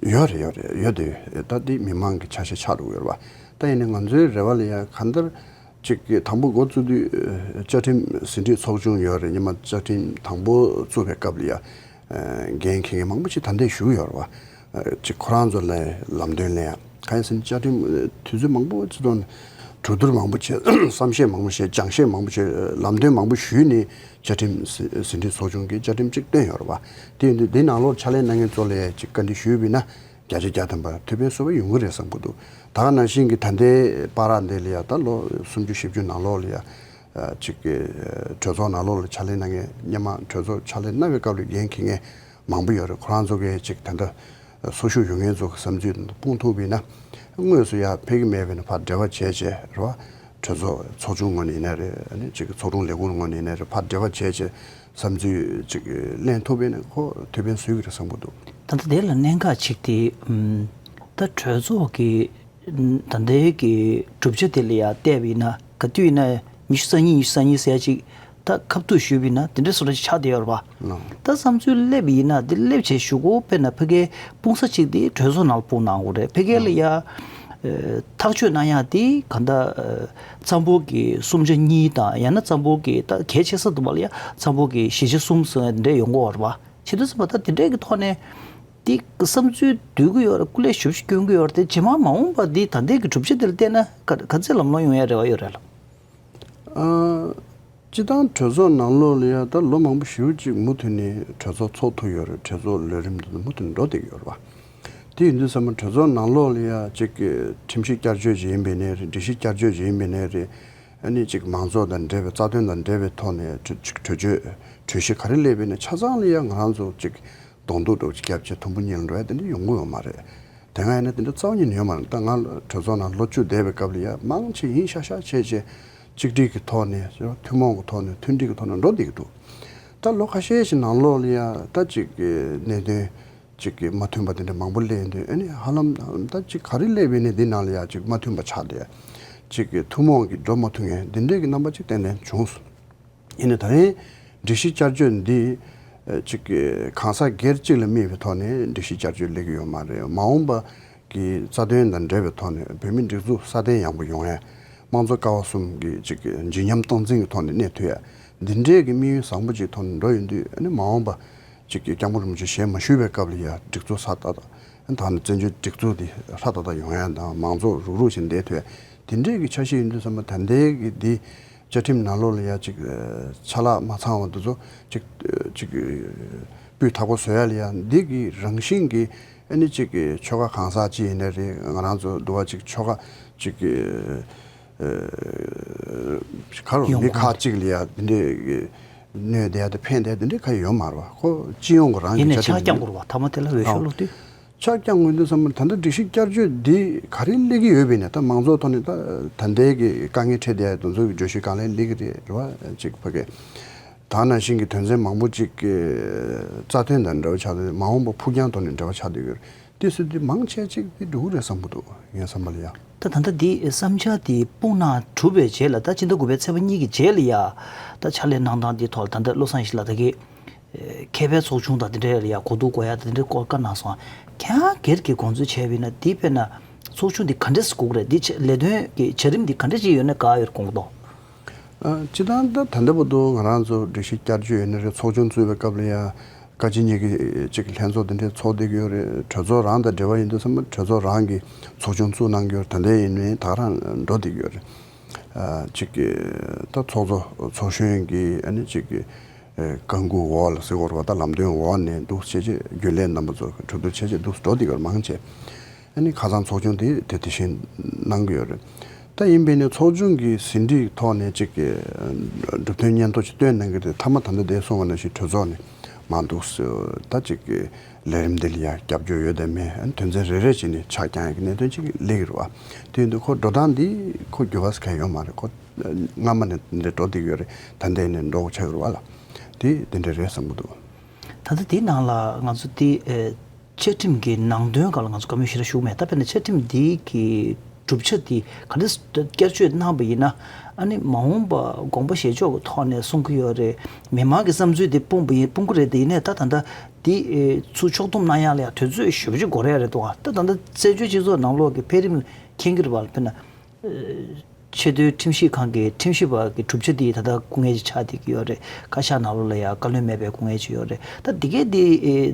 ཡོད་རེད། ཡོད་རེད། ཡོད་དེ་ད་འདི་མི་མང་གི་ཆ་ཤས་ཆགས་འགྲོ་གི་ཡོད་རེད་པ། ད་ཡིན་ནའི་ང་ཚོའི་རེ་བ་ལ་ཡ་གང་ལྟར་ཅིག་གི་དང་པོ་འགོ་བཙུགས་དུས་ཨ་བཅའ་ཁྲིམས་ཟིན་བྲིས་ཚོགས་ཆུང་ཡོད་རེད། སྔོན་མ་བཅའ་ཁྲིམས་དང་པོ་བཙུགས་པའི་སྐབས་ལ་ཡ་ཨ་འགན་འཁྱེར་མཁན་མང་པོ་ཅིག་ད་ལྟ་བཞུགས་ཡོད་རེད་པ། ཨ་ཅིག་ཁོ་རང་ཚོ་ལ་ལམ་སྟོན་ལེན་ཡ་གང་ཡིན་ཟེར་ན་བཅའ་ཁྲིམས་ཨ་དུས་ཚོད་མང་པོ་ཅིག་ཐོག་ནས་གྲོས་བསྡུར་མང་པོ་བྱས། བསམ་ཤེས་མང་པོ་བྱས། སྦྱང་བཤད་མང་པོ་བྱས། ལམ་སྟོན་མང་པོ་ཞུས་ནས་བཅའ་ཁྲིམས་ཟིན་ཟིན་བྲིས་ཚོགས་ཆུང་གིས་བཅའ་ཁྲིམས་གཅིག་བཏོན་ཡོད་རེད་པ། དེ་ཡིན་དུས་འདི་ནང་ལོགས་ཕྱག་ལས་གནང་མཁན་ཚོ་ལ་ཡ་ཅིག་བཀའ་འདྲི་ཞུས་པ་ཡིན་ན་བརྒྱ་ཆ་བརྒྱ་ཐམ་པ་ཐུགས་ཕན་གསོས་པ་ཡོང་གི་རེད་བསམ་གྱི་འདུག་ད་ག་ནང་བཞིན་གྱི་ད་ལྟའི་བར་འདི་ལ་ཡ་ད་ལོ་སུམ་ཅུ་བཞི་བཅུ་ནང་ལོགས་ལ་ཡ་ཨ་ཅིག་གི་གྲོས་ཚོགས་ནང་ལོགས་ལ་ཕྱག་ལས་གནང་མཁན་སྔོན་མ་གྲོས་ཚོགས་ཕྱག་ལས་གནང་བའི་སྐབས་ལ་འགན་འཁྱེར་མཁན་མང་པོ་ཡོད་རེད། ཁོ་རང་ཚོ་གིས་ཅིག་ད་ལྟ་སོ་ཤུགས་ཡོད་མཁན་ཚོ་གི་བསམ་ཚུལ་སྤུངས་ཐུབ་པ་ཡིན་ན་དངོས་སུ་ཡ་ཕེབས་ཀྱི་མེད་པ་ཡིན་ན་ཕར་འབྲེལ་བ་བྱས་བྱས་རེད་བ། གྲོས་ཚོགས་ཚོགས་ཆུང་ངོས་ནས་ཡིན་ན་རེད། ཨ་ནི་ཅིག་གི་ཚོགས་དྲུང་ལས་ཁུངས་ངོས་ནས་ཡིན་ན་རེད། ཕར་འབྲེལ་བ་བྱས་བྱས་བསམ་ཚུལ་ཅིག་གླེང་ཐུབ་པ་ཡིན་ན་ཁོ་ཐུགས་ཕན་གསོས་ཀྱི་རེད་བསམ་གྱི་འདུག་ད་ལྟ་དེ་ལ་གནད་འགག་ཅིག་དེ་ཨམ་ད་གྲོས་ཚོགས་ཀྱི་ད་ལྟའི་གི་གྲུབ་ཆ་དེ་ལ་ཡ་བལྟས་པ་ཡིན་ན་ག་དུས་ཡིན་ན་ཉི་ཤུ་རྩ་གཉིས་ཉི་ཤུ་རྩ་གཉིས་ཟེར་ཡ་ཅིག་ད་ཁ་ཐུག་ཞུས་པ་ཡིན་ན་དེ་འདྲ་བཟོ་འདྲ་ཅིག་ཆགས་བསྡད་ཡོད་རེད་པ། ལགས། ད་བསམ་ཚུལ་སླེབས་པ་ཡིན་ན་དེ་སླེབས་བྱས་གཞུག་གུ་དཔེར་ན་ཕ་གིའི་སྤུངས་ས་གཅིག་དེ་གྲོས་ཚོགས་ནང་ལ་སྤུངས་གནང་དགོས་རེད། ཕ་གི་ལ་ཡ་ཨེ་ཐག་གཅོད་གནང་ཡག་དེ་གང་ལྟར་ཨེ་རྩ་འབོར་གྱི་གསུམ་ཆ་གཉིས་དང་ཡང་ན་རྩ་འབོར་གྱི་ད་གལ་ཆེ་ས་དུ་མ་ལ་ཡ་རྩ་འབོར་གྱི་བཞི་ཆ་གསུམ་ཟེར་ཡ་དེ་འདྲ་ཡོང་གི་ཡོད་རེད་པ། བྱེད་དུས་ཙམ་པ་ད་དེ་འདྲའི་གི་ཐོག་ནས་དེ་བསམ་ཚུལ་བསྡུ་གི་ཡོད་རེད། སྐུ་ལས་ཞབས་ཕྱི་སྐྱོན་གི་ཡོད་རེད། དེ་རྗེས་མ་མ་འོངས་པ་འདི་ད་ལྟའི་གི་གྲུབ་ཆ་དེ་ལ་བལྟས་ན་ག་ག་ཚད་ལམ་ལྷོང་ཡོང་ཡ་རེ་བ་ཡོད་རེད་ལགས། ཨ། སྤྱི་བཏང་གྲོས་ཚོགས་ནང་ལོགས་ལ་ཡ་ད་ལོ་མང་པོ་ཞེ་པོ་ཅིག་མུ་མཐུད་ནས་གྲོས་ཚོགས་ཚོགས་ཐུབ་ཡོད་རེད། གྲོས་ཚོགས་ལས་རིམ་དེ་ཚོ་མུ་མཐུད་ནས་འགྲོ་བསྡད་ཀྱི་ཡོད་རེད་པ། དེ་ཡིན་དུས་ཙམ་པ་གྲོས་ཚོགས་ནང་ལོགས་ལ་ཡ་ཅིག་གི་ཁྲིམས་གཞི་བསྐྱར་བཅོས་ཅིག་ཡིན་པ་ཡིན་ནའི་རེད། སྒྲིག་གཞི་བསྐྱར་བཅོས་ཅིག་ཡིན་པ་ཡིན་ནའི་རེད། ཨ་ནི་ཅིག་མང་ཚོགས་དང་འབྲེལ་བའི་རྩ་དོན་དང་འབྲེལ་བའི་ཐོག་ནས་གྲོས་ཅིག་གྲོས་ཆོད་གྲོས་གཞི་ག་རེ་སླེབས་པ་ཡིན་ན་ཆ་ཚང་ལ་ཡ་ང་རང་ཚོ་ཅིག་གདོང་ཐུག་འདྲ་པོ་ཅིག་བརྒྱབ་བྱས་དུམ་བུ་གཉིས་ལ་འགྲོ་ཡ་དེ་འདྲ་ཡོང་གི་ཡོད་མ་རེད། དེ་སྔ་ཡིན་ན་དེ་འདྲ་རྩ་བ་ཉིད་ནས་ཡོད་མ་རེད། ད་ང་གྲོས་ཚོགས་ནང་ལོ་བཅུ་བསྡད་པའི་སྐབས་ལ་ཡ་མང་ཆེ་ཡིན་ཤག་ཤག་བྱས་བྱས་གཅིག་སྒྲིལ་གྱི་ཐོག་ནས་ཐུན་མོང་གི་ཐོག་ནས་མཐུན་སྒྲིལ་གྱི་ཐོག་ནས་འགྲོ་བསྡད་ཀྱི་འདུག་ད་ལོ་ཁ་ཤས་ཤིག་ནང་ལོགས་ལ་ཡ་ད་ཅིག་གི་གནད་དོན་ཅིག་གི་མ་མཐུན་པ་དེ་འདྲ་མང་པོ་སླེབས་དུས་ཨ་ནི་ཧ་ལམ་ད་ཅིག་ག་རེ་སླེབས་པ་ཡིན་ནའི་འདི་ནང་ལ་ཡ་ཅིག་མ་མཐུན་པ་ཆགས་བསྡད་ཅིག་གི་ཐུན་མོང་གི་འགྲོ་མ་ཐུབ་མཁན་འདི་འདྲས་ཀྱི་རྣམ་པ་ཅིག་ཏན་ཏན་བྱུང་སོང་། ཡིན་ནའི་ད་རིང་སྒྲིག་གཞི་བསྐྱར་བཅོས་འདི་ཨ་ཅིག་གི་གང་ཟག་སྒེར་གཅིག་ལ་དམིགས་པའི་ཐོག་ནས་སྒྲིག་གཞི་བསྐྱར་བཅོས་སླེབས་ཀྱི་ཡོད་མ་རེད། མ་འོངས་པ་གི་རྩ་དོན་དང་འབྲེལ་བའི་ཐོག་ནས་བོད་མིའི་སྒྲིག་འཛུགས་སྲ་བརྟན་ཡག་པོ་ཡོང་ཡ། དམངས་གཙོ་ཀ་བ་གསུམ་གྱི་ཅིག་གི་བརྗིད་ཉམས་སྟངས་འཛིན་གྱི་ཐོག་ནས་གནས་ཐུབ་ཡ། འདི་འདྲས་ཀྱི་དམིགས་ཡུལ་བཟང་པོ་ཅིག་ཐོག་ནས་འགྲོ་ཡོང་དུས་ཨ་ནི་མ་འོངས་པ་ཅིག་གི་སྐྱབས་མགོན་རིན་པོ་ཆེ་ཞལ་མ་བཞུགས་པའི་སྐབས་ལ་ཡ་སྒྲིག་འཛུགས་སྲ་ཏག་ཏག་ད་ནི་བཙན་བྱོལ་སྒྲིག་འཛུགས་འདི་སྲ་ཏག་ཏག་ཡོང་ཡ་དང་མང་གཙོ་རུག་རུག་བྱས་བསྡད་ཐུབ་ཡ། དེ་འདྲས་ཀྱི་འཆར་གཞི་ཡིན་དུས་ཙམ་པ་ད་ལྟའི་གི་འདི་བཅའ་ཁྲིམས་ནང་ལོགས་ལ་ཡ་ཅིག་ཆ་ལག་མ་ཚང་བ་འདི་ཚོ་ཅིག་ཅིག་སྤུས་དག་པོ་བཟོ་ཡ་ལ་ཡ་འདི་གི་རང་བཞིན་གྱི་ཨ་ནི་ཅིག་གི་ཆོལ་ཁ་གང་ཟག་ཅིག་ཡིན་ནའི་རེད། ང་རང་ཚོ་འདུལ་བ་ཅིག་ཆོལ་ཁ་ཅིག་གི་ཨ་ག་རུ་ཡོང་མི་ཁག་ཅིག་ལ་ཡ་འདི་འདྲས་གནོད་བསྡད་ཡ་དང་ཕན་བསྡད་ཡ་འདི་འདྲས་ག་ཡོད་མ་རེད་བ། ཁོ་སྤྱི་ཡོངས་ཀྱི་རང་གི་ཡིན་ནའི་ཆ་ཆ་རྐྱང་རྐྱང་པོ་རེད་བ། ཐ་མ་དེ་ལ་འོས་ཤོག་ཨང་བླུགས་དུས། ཆ་རྐྱང་ངོས་འདུག་བསམ་པ་ད་ལྟ་སྒྲིག་གཞི་བསྐྱར་བཅོས་འདི་ག་རེ་སླེབས་ཀྱི་ཡོད་པ་ཡིན་ན། ད་མང་གཙོའི་ཐོག་ནས་ད་ད་ལྟའི་གི་དཀའ་ངལ་འཕྲད་བསྡད་ཡ་དེ་ཚོ་གི་བརྗོད་གཞི་གང་ལེགས་སླེབས་ཀྱི་རེད་རེད་བ། ཅིག་ཕ་གི་ད་ནང་བཞིན་གྱི་དོན་ཚན་མང་པོ་ཅིག་གི་རྩ་དོན་དང་འབྲེལ་བ་ཆགས་ཏེ་མ་འོངས་པ་ཕུགས་རྒྱང་ཐོག་ནས་འབྲེལ་བ་ཆགས་བསྡད་ཡོད་རེད། དེ་ཚོ་འདི་མང་ཆེ་ཅིག་འདི་འགྲོ་གི་རེད་བསམ་གྱི་འདུག་ངའི་བསམ་པ་ལ་ཡ། ད་ད་ལྟ་འདི་བསམ་འཆར་འདི་སྤུངས་གནང་གྲུབ་པའི་རྗེས་ལ་ད་ཕྱི་ཟླ་དགུ་པའི་ཚེས་པ་གཉིས་ཀྱི་རྗེས་ལ་ཡ་ད་ཕྱག་ལས་གནང་སྟངས་འདི་ཐོག་ལ་ད་ལྟ་བློ་བཟང་ཡེ་ཤེས་ལགས་ད་གི་མཁས་པའི་ཚོགས་ཆུང་དང་དེ་འདྲའི་ལ་ཡ་གོ་བསྡུར་དགོས་ཡ་དང་དེ་འདྲའི་སྐོར་བཀའ་གནང་སོང་། ཁྱེད་རང་སྒེར་གྱི་དགོངས་ཚུལ་བྱས་པ་ཡིན་ན་འདི་དཔེར་ན་ཚོགས་ཆུང་འདི་ག་འདྲས་སེ་དགོས་ཀྱི་རེད། འདི་ཆེད་ལས་དོན་གྱི་བྱ་རིམ་འདི་ག་འདྲས་ཅིག་ཡོད་ན་དགའ་ཡོད་དགོངས་ཀྱི་འདུག་ཨ། སྤྱིར་བཏང་ད་ད་ལྟ་བར་དུ་ང་རང་ཚོ་སྒྲིག་གཞི་བསྐྱར་བཅོས་ཡིན་ན་རེད། ཚོགས་ཆུང་བཙུགས་པའི་སྐབས་ལ་ཡ་ བཀའ་སྤྱི་གཉིས་ཀྱི་ཅིག་ལྷན་ཚོགས་དེ་འདྲའི་ཚོགས་བསྡད་ཀྱི་ཡོད་རེད། གྲོས་ཚོགས་རང་དང་འབྲེལ་བ་ཡིན་དུས་ཙམ་པ་གྲོས་ཚོགས་རང་གི་ཚོགས་ཆུང་བཙུགས་གནང་གི་ཡོད་རེད། ད་ལྟ་ཡིན་ནའི་ད་ག་རང་འགྲོ་བསྡད་ཀྱི་ཡོད་རེད། ཨ་ཅིག་ད་ཚོགས་གཙོ་ཚོགས་གཞོན་གྱི་ཨ་ནི་ཅིག་ཨ་བཀའ་འགུག་འོག་ལ་ཟེར་དགོས་རེད་པ། ད་ལམ་སྟོན་འོག་ནས་འདུག་བྱས་བྱས་རྒྱུན་ལས་རྣམ་པ་ཚོ་གྲོས་བསྡུར་བྱས་བྱས་འདུག་འགྲོ་བསྡད་ཀྱི་ཡོད་རེད་མང་ཆེ། ཨ་ནི་ཁ་སང་ཚོགས་ཆུང་དེ་དེ་དེ་བཞིན་གནང་གི་ཡོད་རེད། ད་ཡིན་པས་ནི་ཚོགས་ཆུང་གི་ཟིན་བྲིས་ཐོག་ནས་ཅིག་གི་གྲུབ་དོན་སྙན་ཐོ་ཅིག་བཏོན་གནང་གི་རེད། མཐའ་མ་ད་ལྟ་དེ་སོང་བ་ནང་བཞིན་གྲོས་ཚོགས་ནས་མ་འདུག་ཟེར། ད་ཅིག་གི་ལས་རིམ་འདི་ལ་ཡང་རྒྱབ་སྐྱོར་ཡོད་དམ་མེད། ཨ་ནི་དོན་ཚན་རེ་རེ་བྱས་ནས་ཆ་རྐྱང་ཡག་གི་གནད་དོན་ཅིག་སླེབས་ཀྱི་རེད་པ། དེ་ཡིན་དུས་ཁོ་འགྲོ་སྟངས་འདི་ཁོ་འགྱུར་བ་གང་ཡང་ཡོད་མ་རེད། ཁོ་སྔ་མ་ནས་འདི་འདྲ་འགྲོ་བསྡད་ཀྱི་ཡོད་རེད། ད་ལྟ་ནས་འགྲོ་དགོས་ཆགས་ཀྱི་རེད་པ་ལགས། དེ་དེ་འདྲ་རེད་བསམ་གྱི་འདུག་ད་ལྟ་དེའི་ནང་ལ་ང་ཚོ་དེ་ཨེ་བཅའ་ཁྲིམས་ཀྱི་ནང་དོན་སྒང་ལ་ང་ཚོ་བཀའ་མོལ་ཞེ་དྲག་ཞུ་གི་མེད། ད་དཔེར་ན་བཅའ་ཁྲིམས་འདི་གི་གྲུབ་ཆ་འདི་ག་འདྲ་བསྐྱར་བཅོས་གནང་པ་ཡིན་ན། ཨ་ནི་མ་འོངས་པ་དགོངས་པ་བཞེས་ཕྱོགས་ཀྱི་ཐོག་ནས་གསུང་གི་ཡོད་རེད། མི་མང་གི་བསམ་ཚུལ་དེ་སྤུངས་པ་ཡིན་སྤུངས་ཀྱི་རེད། དེ་ཡིན་ནའི་ད་ད་ལྟ་འདི་ཨེ་ཚུར་ཕྱོགས་བསྡོམས་གནང་ཡག་ལ་ཡང་དུས་ཚོད་ཞེ་པོ་ཅིག་འགོར་ཡག་རེད་འདུག་ད་ད་ལྟ་བཙན་བྱོལ་སྤྱི་ཚོགས་ནང་ལོགས་ཀྱི་འཕེལ་རིམ་མཁྱེན་གྱི་རེད་པ། དཔེར་ན། ཆེས་མཐོའི་ཁྲིམས་ཞིབ་ཁང་གི་ཁྲིམས་ཞིབ་པ་གི་གྲུབ་ཆ་དེ་ད་ལྟ་སྐུ་ངལ་ཅིག་ཆགས་བསྡད་ཀྱི་ཡོད་རེད། བཀའ་ཤག་ནང་ལོགས་ལ་ཡང་བཀའ་བློན་མེད་པའི་སྐུ་ངལ་ཅིག་ཡོད་རེད། ད་འདི་གའི་འདི་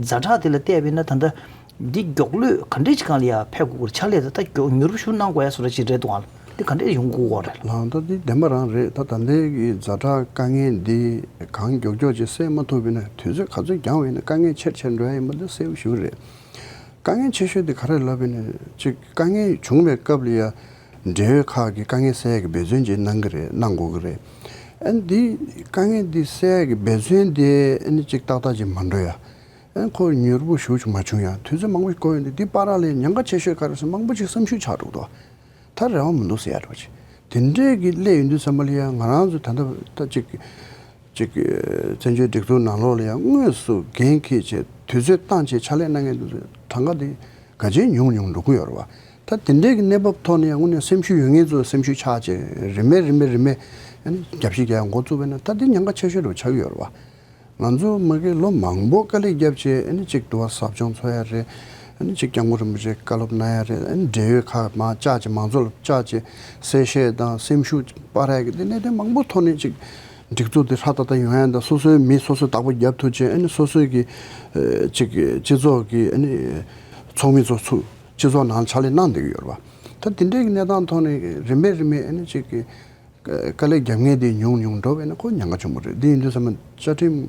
ཛ་དྲག་དེ་ལ་བལྟས་པས་ན་ད་ལྟ་འདི་མགྱོགས་ལོས་ག་འདྲས་ཅིག་སྒང་ལ་ཡང་ཕེབས་དགོས་ཀྱི་རེད། ཕྱག་ལས་ད་ལྟ་མགྱོགས་མྱུར་པོ་ཞིག་གནང་དགོས་ཡ་བཟོ་འདྲ་ཅིག་རེད་འདུག་ཨ། འདི་ག་འདྲས་ཡོང་དགོས་ཀྱི་རེད། ལགས། ད་འདི་བདེན་པ་རང་རེད། ད་ད་ལྟའི་གི་ཛ་དྲག་དཀའ་ངལ་འདི་གང་མགྱོགས་མགྱོགས་ཅིག་སེལ་མ་ཐུབ་པ་ཡིན་ན་དུས་ཚོད་ག་ཚོད་འགྱངས་པ་ཡིན་ན་དཀའ་ངལ་ཆེར་ཆེར་འགྲོ་ཡ་ཡིན་པ་འདི་གསལ་པོ་ཞེ་པོ་རེད། དཀའ་ངལ་ཆེ་ཤོས་དེ་ག་རེ་ལབ་པ་ཡིན་ན། གཅིག་དཀའ་ངལ་བྱུང་བའི་སྐབས་ལ་ཡ་འབྲེལ་ཡོད་ཁག་གིས་དཀའ་ངལ་སེལ་ཡག་གི་འབད་བརྩོན་ཅིག་གནང་གི་རེད། གནང་དགོས་ཀྱི་རེད། ཨ་ནི་འདི་དཀའ་ངལ་འདི་སེལ་ཡག་གི་འབད་བརྩོན་དེ་ཨ་ནི་གཅིག་ཏག་ཏག་ཅིག་མ་འགྲོ་ཡ། ཨ་ནི་ཁོ་མྱུར་པོ་ཞེ་པོ་ཅིག་མ་བྱུང་ཡ། དུས་ཚོད་མང་པོ་ཞིག་འགོར་ཡོང་དུས་འདི་བར་ལ་ཉེན་ཁ་ཆེ་ཤོས་ག་རེ་ཟེར་མང་པོ་ཅིག་བསམ་ཤུགས་ཆག་འགྲོ་གི་འདུག་ད་རེ་བ་མི་འདུག་ཟེར་ཡ་འདྲ་པོ་ཅིག་དེ་འདྲས་ཀྱི་སླེབས་ཡོང་དུས་ཙམ་པ་ལ་ཡ་ང་རང་ཚོ་ད་ལྟ་ད་ཅིག་ཅིག་བཙན་བྱོལ་སྒྲིག་འཛུགས་ནང་ལོགས་ལ་ཡང་དངོས་སུ་འགན་འཁྱེར་བྱས་དུས་ཚོད་བཏང་བྱས་ཕྱག་ལས་གནང་མཁན་དེ་ཚོའི་གྲངས་ཀ་དེ་ག་ཚོད་ཉུང་ཉུང་འགྲོ་གི་ཡོད་རེད་པ། ད་དེ་འདྲའི་གི་གནས་བབ་ཐོག་ནས་ཡང་དངོས་གནས་སེམས་ཤུགས་ཡོད་མཁན་ཚོ་སེམས་ཤུགས་ཆག་བྱས་རིམ་པས་རིམ་པས་རིམ་པས་ཨ་ནི་རྒྱབ་བཤིག་རྒྱག་ཡ་འགོ་བཙུགས་པ་ཡིན་ན་ད་དེ་ཉེན་ཁ་ཆེ་ཤོས་རེད་པ་ཆགས་ཀྱི་ཡོད་རེད་པ། ང་ཚོ་མ་གི་ལོ་མང་པོ་དཀའ་ལས་བརྒྱབ་བྱས་ཨ་ནི་གཅིག་འདུལ་བ་ཟབ་སྦྱོང་འཚོགས་ཡ་རེད། ཨ་ནི་གཅིག་སྐྱབས་མགོན་རིན་པོ་ཆེ་བཀའ་སློབ་གནང་ཡ་རེད། ཨ་ནི་འབྲེལ་ཡོད་ཁག་མར་བཅར་བྱས་མང་ཚོགས་ལ་བཅར་བྱས་གསལ་བཤད་དང་སེམས་ཤུགས་སྤར་ཡ་གི་དེ་གནད་དོན་མང་པོ་ཐོག་ནས་གཅིག་སྒྲིག་འཛུགས་དེ་ཧྲ་ཏག་ཏག་ཡོང་ཡ་དང་། སོ་སོའི་མི་སོ་སོས་བདག་པོ་རྒྱབ་ཐུབ་བྱས་ཨ་ནི་སོ་སོའི་གི་ཨ་གཅིག་གི་སྤྱི་ཚོགས་ཀྱི་ཨ་ནི་ཚོགས་མི་ཚོ་ཚུར་སྤྱི་ཚོགས་ནང་ཕྱག་ལས་གནང་བསྡད་ཀྱི་ཡོད་རེད་པ། ད་དེ་འདྲའི་གི་གནས་སྟངས་ཐོག་ནས་རིམ་པས་རིམ་པས་ཨ་ནི་གཅིག་གི་དཀའ་ལས་རྒྱབ་མཁན་དེ་ཉུང་ཉུང་འགྲོ་བས་ན་ཁོ་ཉེན་ཁ་ཆེན་པོ་རེད། འདི་ཡིན་དུས་ཙམ་པ་བཅའ་ཁྲིམས་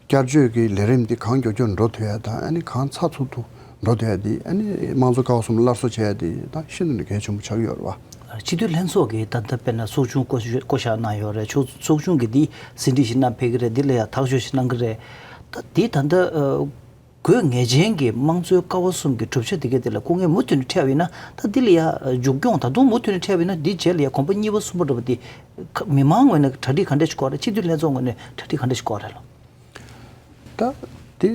བསྐྱར་བཅོས་ཀྱི་ལས་རིམ་འདི་གང་མགྱོགས་མགྱོགས་འགྲོ་ཐུབ་ཡ་དང་། ཨ་ནི་གང་ཚགས་ཚུད་དུ་འགྲོ་ཐུབ་ཡ་འདི། ཨ་ནི་དམངས་གཙོ་ཀ་བ་གསུམ་སླར་གསོ་བྱེད་ཡ་འདི་ད་ཤིན་ཏུ་ནས་གལ་ཆེན་པོ་ཆགས་ཀྱི་ཡོད་རེད་པ། སྤྱི་འཐུས་ལྷན་ཚོགས་ཀྱིས་ད་ལྟ་དཔེར་ན་ཚོགས་ཆུང་བསྐོ་བཞག་གནང་ཡོད་རེད། ཚོགས་ཚོགས་ཆུང་གིས་འདི་ཟིན་བྲིས་ཤིག་བསྣམས་ཕེབས་ཀྱི་རེད། འདི་ལ་ཡ་ཐག་གཅོད་ཞིག་གནང་གི་རེད། ད་འདི་ད་ལྟ་དགོས་ངེས་ཅན་གྱི་དམངས་གཙོའི་ཀ་བ་གསུམ་གྱི་གྲུབ་ཆ་དེ་གའི་དེ་ལ་སྐུ་ངལ་མུ་མཐུད་ནས་འཕྲད་པ་ཡིན་ན། ད་འདི་ལ་ཡ་མཇུག་སྐྱོང་ད་དུང་མུ་མཐུད་ནས་འཕྲད་པ་ཡིན་ན། འདི་རྗེས་ལ་ཡ་གོམ་པ་གཉིས་པ་གསུམ་པ་འགྲོ་བ་འདི་ཁ་མི་མང་ངོས་ནས་གྲ་སྒྲིག་ག་འདྲ་ཞིག་དགོས་རེད། སྤྱི་འཐུས་ལྷན་ཚོགས་ངོས་ནས་གྲ་སྒྲིག་ག་འདྲ་ཞིག་དགོས་རེད་ལགས། ད་དེ་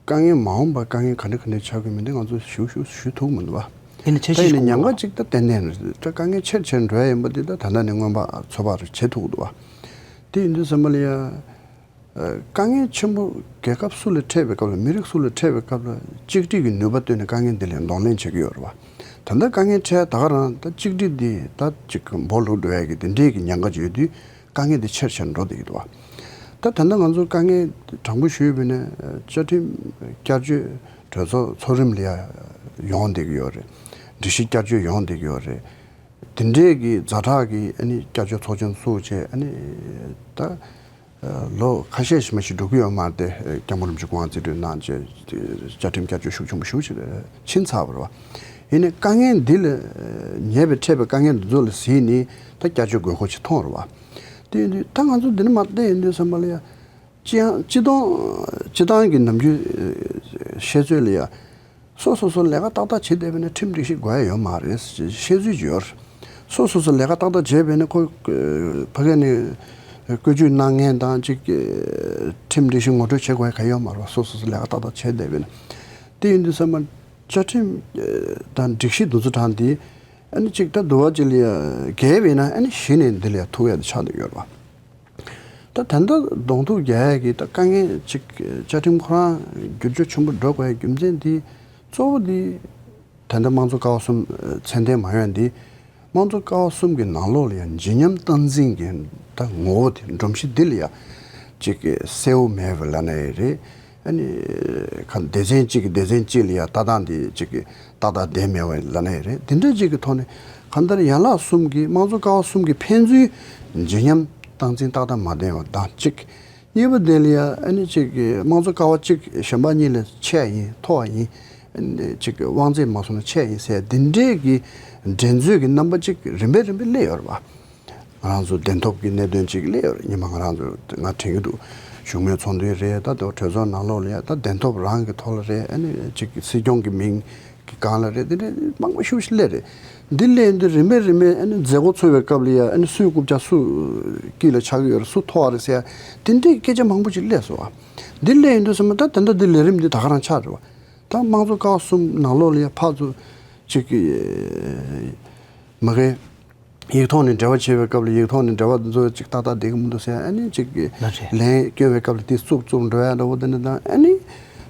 དཀའ་ངལ་མ་འོངས་པར་དཀའ་ངལ་ག་འདྲ་ག་འདྲ་ཆགས་ཀྱི་མིན་དེ་ང་ཚོ་ཞུ་ཞུ་ཞུ་ཐུབ་མི་འདུག་བ། ཡིན་ན་ཆ་ད་ཤས་ཡིན་ན་ཤིག་ཉེན་ཁ་གཅིག་ད་ཏན་ཏན་རེད། ད་དཀའ་ངལ་ཆེར་ཆེར་འགྲོ་ཡ་ཡིན་པ་འདི་ད་ད་ལྟ་ནས་སྔོན་དཔག་ཚོད་དཔག་རེ་བྱེད་ཐུབ་ཀྱི་འདུག་བ། དེ་ཡིན་དུས་ཙམ་པ་ལ་ཡ། དཀའ་ངལ་ཆེན་པོ་རྒྱལ་ཁབ་སུ་ལ་འཕྲད་པའི་སྐབས་ལ། མི་རིགས་སུ་ལ་འཕྲད་པའི་སྐབས་ལ་གཅིག་སྒྲིལ་གྱི་ནུས་པ་བཏོན་ནས་དཀའ་ངལ་འདི་ལ་གདོང་ལེན་བྱེད་ཀྱི་ཡོད་རེད་བ། ད་ལྟ་དཀའ་ངལ་འཕྲད་ད་ག་རང་ད་གཅིག་སྒྲིལ་འདི་ད་ཅིག་འབོར་ལུག་འགྲོ་ཡ་གི་དེ་འདྲའི་གི་ཉེན་ཁ་ཡོད་དུས་དཀའ་ངལ་འདི་ཆེར་ཆེར་འགྲོ་བསྡད་ཀྱི་འདུག་བ། ད་ད་ལྟ་ང་ཚོ་དཀའ་ངལ་དྲང་པོ་ཞུས་པ་ཡིན་ན་བཅའ་ཁྲིམས་བསྐྱར་བཅོས་གྲོས་ཚོགས་ཚོགས་རིམ་ལ་ཡ་ཡོང་བསྡད་ཀྱི་ཡོད་རེད། སྒྲིག་གཞི་བསྐྱར་བཅོས་ཡོང་བསྡད་ཀྱི་ཡོད་རེད། དེ་འདྲས་ཀྱི་ཛ་དྲག་གི་ཨ་ནི་བསྐྱར་བཅོས་ཚོགས་ཆུང་བཙུགས་བྱས་ཨ་ནི་ད་ལོ་ཁ་ཤས་ཤིག་མ་ཞིག་འགྲོ་གི་ཡོད་མ་རེད་དེ། སྐྱབས་མགོན་རིན་པོ་ཆེ་སྐུ་ངལ་རྩིས་སྤྲོད་གནང་བྱས་བཅའ་ཁྲིམས་བསྐྱར་བཅོས་ཤུགས་ཆེན་པོ་ཞེ་པོ་ཅིག་ཕྱིན་ཚར་བ་རེད་བ། ཡིན་ནའི་དཀའ་ངལ་འདི་ལ་ཉེ་བའི་འཕྲད་པའི་དཀའ་ངལ་འདི་ཚོ་ལ་གཟིགས་ནས་ད་བསྐྱར་བཅོས་དགོས་མཁོ་ཅིག་མཐོང་རེད་བ། དེ་ཡིན་དུས་ད་ང་ཚོ་འདི་ནས་མར་བལྟས་ཡོང་དུས་ཙམ་པ་ལ་ཡ། སྤྱི་ཡང་སྤྱི་བཏང་སྤྱི་བཏང་གི་ནམ་རྒྱུན་བཤད་ཚོད་ལ་ཡ། སོ་སོ་སོ་ལས་ཀ་ཏག་ཏག་བྱེད་བསྡད་པ་ཡིན་ན་ཁྲིམས་སྒྲིག་གཞི་དགོས་ཡ་ཡོད་མ་རེད་ཅེས་བཤད་ཚུལ་ཅིག་ཡོད་རེད། སོ་སོ་སོ་ལས་ཀ་ཏག་ཏག་བྱས་པ་ཡིན་ན་ཁོ་ཕ་གི་ནས་བཀོད་ཇུས་གནང་མཁན་དང་ཅིག་ཁྲིམས་སྒྲིག་གཞི་ངོ་སྤྲོད་བྱེད་དགོས་ཡ་ག་ཡོད་མ་རེད་བ། སོ་སོ་སོ་ལས་ཀ་ཏག་ཏག་བྱས་བསྡད་པ་ཡིན་ན། དེ་ཡིན་དུས་ཙམ་པ་བཅའ་ཁྲིམས་དང་སྒྲིག་གཞི་འདི་ཚོ་དྲངས་ཏེ་ཨ་ནི་ཅིག་ད་འདུལ་བ་ཅིག་ལ་ཡ་འགལ་བ་ཡིན་ན་ཨ་ནི་གཞི་ནས་འདི་ལ་ཡ་ཐུག་ཡ་དེ་ཆགས་བསྡད་ཡོད་རེད་བ། ད་ད་ལྟ་གདོང་ཐུག་རྒྱག་ཡ་གི་ད་དཀའ་ངལ་ཅིག་བཅའ་ཁྲིམས་ཁོ་རང་བསྒྱུར་བཅོས་ཆེན་པོ་འགྲོ་དགོས་ཡ་རྒྱུ་མཚན་དེ་གཙོ་བོ་དེ་ད་ལྟ་དམངས་གཙོ་ཀ་བ་གསུམ་ཚད་ལྡན་མ་ཡོང་དེ། དམངས་གཙོ་ཀ་བ་གསུམ་གྱི་ནང་ལོགས་ལ་ཡང་ལྗིད་མཉམ་སྟངས་འཛིན་གྱི་ད་ངོ་བོ་དེ་སྒྲོམ་གཞི་འདི་ལ་ཡང་ ཅིག་གི་གསལ་བོ་མེད་པ་ལབ་ན་ཡང་རེད། ཨ་ནི་ག་སྡེ་ཚན་གཅིག་གི་སྡེ་ཚན་གཅིག་ལ་ཡང་ལྟ་སྟངས་དེ་ཅིག་གི་ཏག་ཏག་བསྡད་མེད་པ་ལབ་ན་ཡང་རེད། དེ་འདྲ་ཅིག་གི་ཐོག་ནས་གང་ལྟར་ཡན་ལག་གསུམ་གྱི་དམངས་གཙོ་ཀ་བ་གསུམ་གྱི་ཕན་ཚུན་བརྗེ་ཉམས་སྟངས་འཛིན་ཏག་ཏག་མ་ལྡན་པ་དང་གཅིག་གཉིས་པ་དེ་ལ་ཡང་ཨ་ནི་ཅིག་གི་དམངས་གཙོ་ཀ་བ་གཅིག་གཞན་པ་གཉིས་ལས་ཆེ་བ་ཡིན་མཐོ་བ་ཡིན། ཨ་ནི་ཅིག་གི་དབང་ཚད་མ་སོང་ན་ཆེ་བ་ཡིན་ཟེར་དེ་འདྲའི་གི་འགྲན་རྩོད་ཀྱི་རྣམ་པ་ཅིག་རིམ་པས་རིམ་པས་སླེབས་ཡོད་རེད་པ། ང་རང་ཚོ་གདན་ཐོབ་ཀྱི་གནད་དོན་ཅིག་སླེབས་ཡོད་རེད། ཉི་མ་ང་རང་ཚོ་ང་དྲན་གྱི་འདུག་བཞུགས་མོལ་ཚོགས་འདུ་རེད། ད་དེ་གྲོས་ཚོགས་ནང་ལོགས་ལ་ཡ་ད་གདན་ཐོབ་རང་གི་ཐོག་ལ་རེད། ཨ་ནི་ཅིག་སྲིད་སྐྱོང་གི་མིང་གི་སྒང་ལ་རེད། དེ་འདྲ་མང་པོ་ཞེ་པོ་ཅིག་སླེབས་རེད། འདི་སླེབས་ཡོང་དུས་རིམ་པས་རིམ་པས་ཨ་ནི་མཛད་སྒོ་ཚོགས་པའི་སྐབས་ལ་ཡ་ཨ་ནི་སུའི་རྐུབ་བཀྱག་སུ་དཀྱིལ་ལ་ཆགས་ཀྱི་ཡོད་རེད། སུ་མཐོ་བ་རེད་ཟེར་ཡ་དེ་འདྲའི་སྐད་ཆ་མང་པོ་ཅིག་སླེབས་སོང་བ། འདི་སླེབས་ཡོང་དུས་ཙམ་པ་ད་ད་ལྟ་འདི་ལས་རིམ་འདི་ད་ག་རང་ཆགས་རེད་བ། ད་དམངས་གཙོ་ཀ་བ་གསུམ་ནང་ལོགས་ལ་ཡ་ཕར་ཚུར་ཅིག་གི་མ་གི་ཡིག་ཐོག་ནས་འབྲེལ་བ་བྱེད་པའི་སྐབས་ལ་ཡིག་ཐོག་ནས་འབྲེལ་བ་འདི་ཚོ་ཅིག་ཏག་ཏག་བསྡད་ཀྱི་མི་འདུག་ཟེར། ཨ་ནི་ཅིག་གི་ལན་སྐྱོན་པའི་སྐབས་ལ་དེ་རྩུབ་རྩུབ་འགྲོ་ཡ་འདྲ་བོ་དེ་འདྲ་དང་། ཨ་ནི་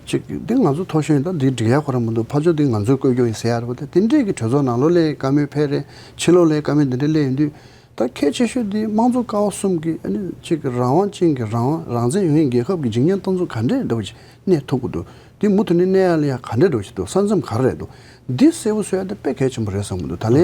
ཅིག་འདི་ང་ཚོ་མཐོ་ཤོས་ཡིན། ད་འདི་འགྲིག་ཡ་ཁོ་རང་མི་འདུག་ཕར་ཕྱོགས་འདི་ང་ཚོའི་བཀོད་སྐྱོན་ཡིན་ཟེར་ཡ་འདྲ་བོ་དེ་དེ་འདྲས་ཀྱི་གྲོས་ཚོགས་ནང་ལོགས་ལ་བཀའ་མོལ་ཕེབས་རེད། ཕྱི་ལོགས་ལ་བཀའ་མོལ་འདི་འདྲས་སླེབས་ཡོང་དུས། ད་གལ་ཆེ་ཤོས་འདི་དམངས་གཙོ་ཀ་བ་གསུམ་གྱི་ཨ་ནི་ཅིག་རང་དབང་ཅན་གྱི་རང་དབང་རང་བཙན་ཡོད་མཁན་རྒྱལ་ཁབ་ཀྱི་འཇིག་ཉེན་སྟངས་འཛིན་ག་འདྲས་འདྲ་བོ་ཅིག་གནས་ཐུབ་ཀྱི་འདུག་དེ་མུ་མཐུད་ནས་གནས་ཡ་ལ་ཡ་ག་འདྲས་འདྲ་བོ་ཞིག་འདུག་ས་མཚམས་ག་རེ་རེད་འདུག་འདི་གསལ་པོ་བཟོ་ཡ་དེ་དཔེ་གལ་ཆེན་པོ་རེད་བསམ་གྱི་འདུག་ད་ལན་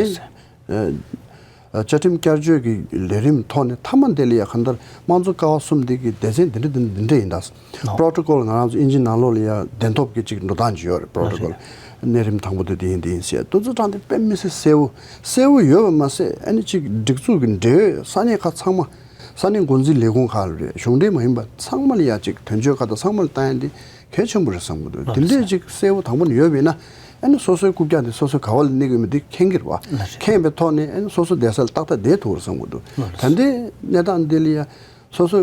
ཨ་བཅའ་ཁྲིམས་བསྐྱར་བཅོས་ཀྱི་ལས་རིམ་ཐོག་ནས་མཐའ་མ་འདི་ལ་ཡ་གང་ལྟར་དམངས་གཙོ་ཀ་བ་གསུམ་འདི་གི་སྡེ་ཚན་འདི་འདྲ་འདི་འདྲ་ཡིན་ད། ནོ། པྲོ་ཊོ་ཀོལ་ང་རང་ཚོ་ཨིན་ཇི་ནང་ལོགས་ལ་ཡ་གདན་ཐོབ་ཀྱི་ཅིག་འགྲོ་སྟངས་ཅིག་ཡོད་རེད། པྲོ་ཊོ་ཀོལ་ནོ་རེད། གནས་རིམ་དང་པོ་དེ་དེ་ཡིན་དེ་ཡིན་ཟེར་དུས་ཚོད་གྲངས་དེ་དཔེ་མི་སྲིད་གསལ་བོ་གསལ་བོ་ཡོད་པ་མ་ཟད། ཨ་ནི་ཅིག་སྒྲིག་འཛུགས་ཀྱི་འབྲེལ་ཡོད་ས་གནས་ཁག་ཚང་མ། ས་གནས་འགོ་འཛིན་ལས་ཁུངས་ཁག་ལ་རེད། གཞུང་འབྲེལ་མ་ཡིན་པ་ཚང་མ་ལ་ཡ་ཅིག་དོན་གཅོད་ཁག་དང་ཚང་མ་ལ་བཏང་ཡ་འདི་གལ་ཆེན་པོ་རེད་བསམ་གྱི་འདུག་དེ་འདྲས་ཅིག་གསལ་བོ་དང་པོ་ནས་ཡོད་པ་ཡིན་ན། ཨ་ནི་སོ་སོའི་རྐུབ་བཀྱག་འདི་སོ་སོའི་ག་བ་ལ་གནས་ཀྱི་ཡོད་མེད་འདི་མཁྱེན་གྱི་རེད་བ། མཁྱེན་པའི་ཐོག་ནས་ཨ་ནི་སོ་སོ་བསྡད་ས་ལ་ཏག་ཏག་བསྡད་ཐུབ་རེད་བསམ་གྱི་འདུག་ད་ལྟའི་གནས་སྟངས་འདི་ལ་ཡ། སོ་སོ་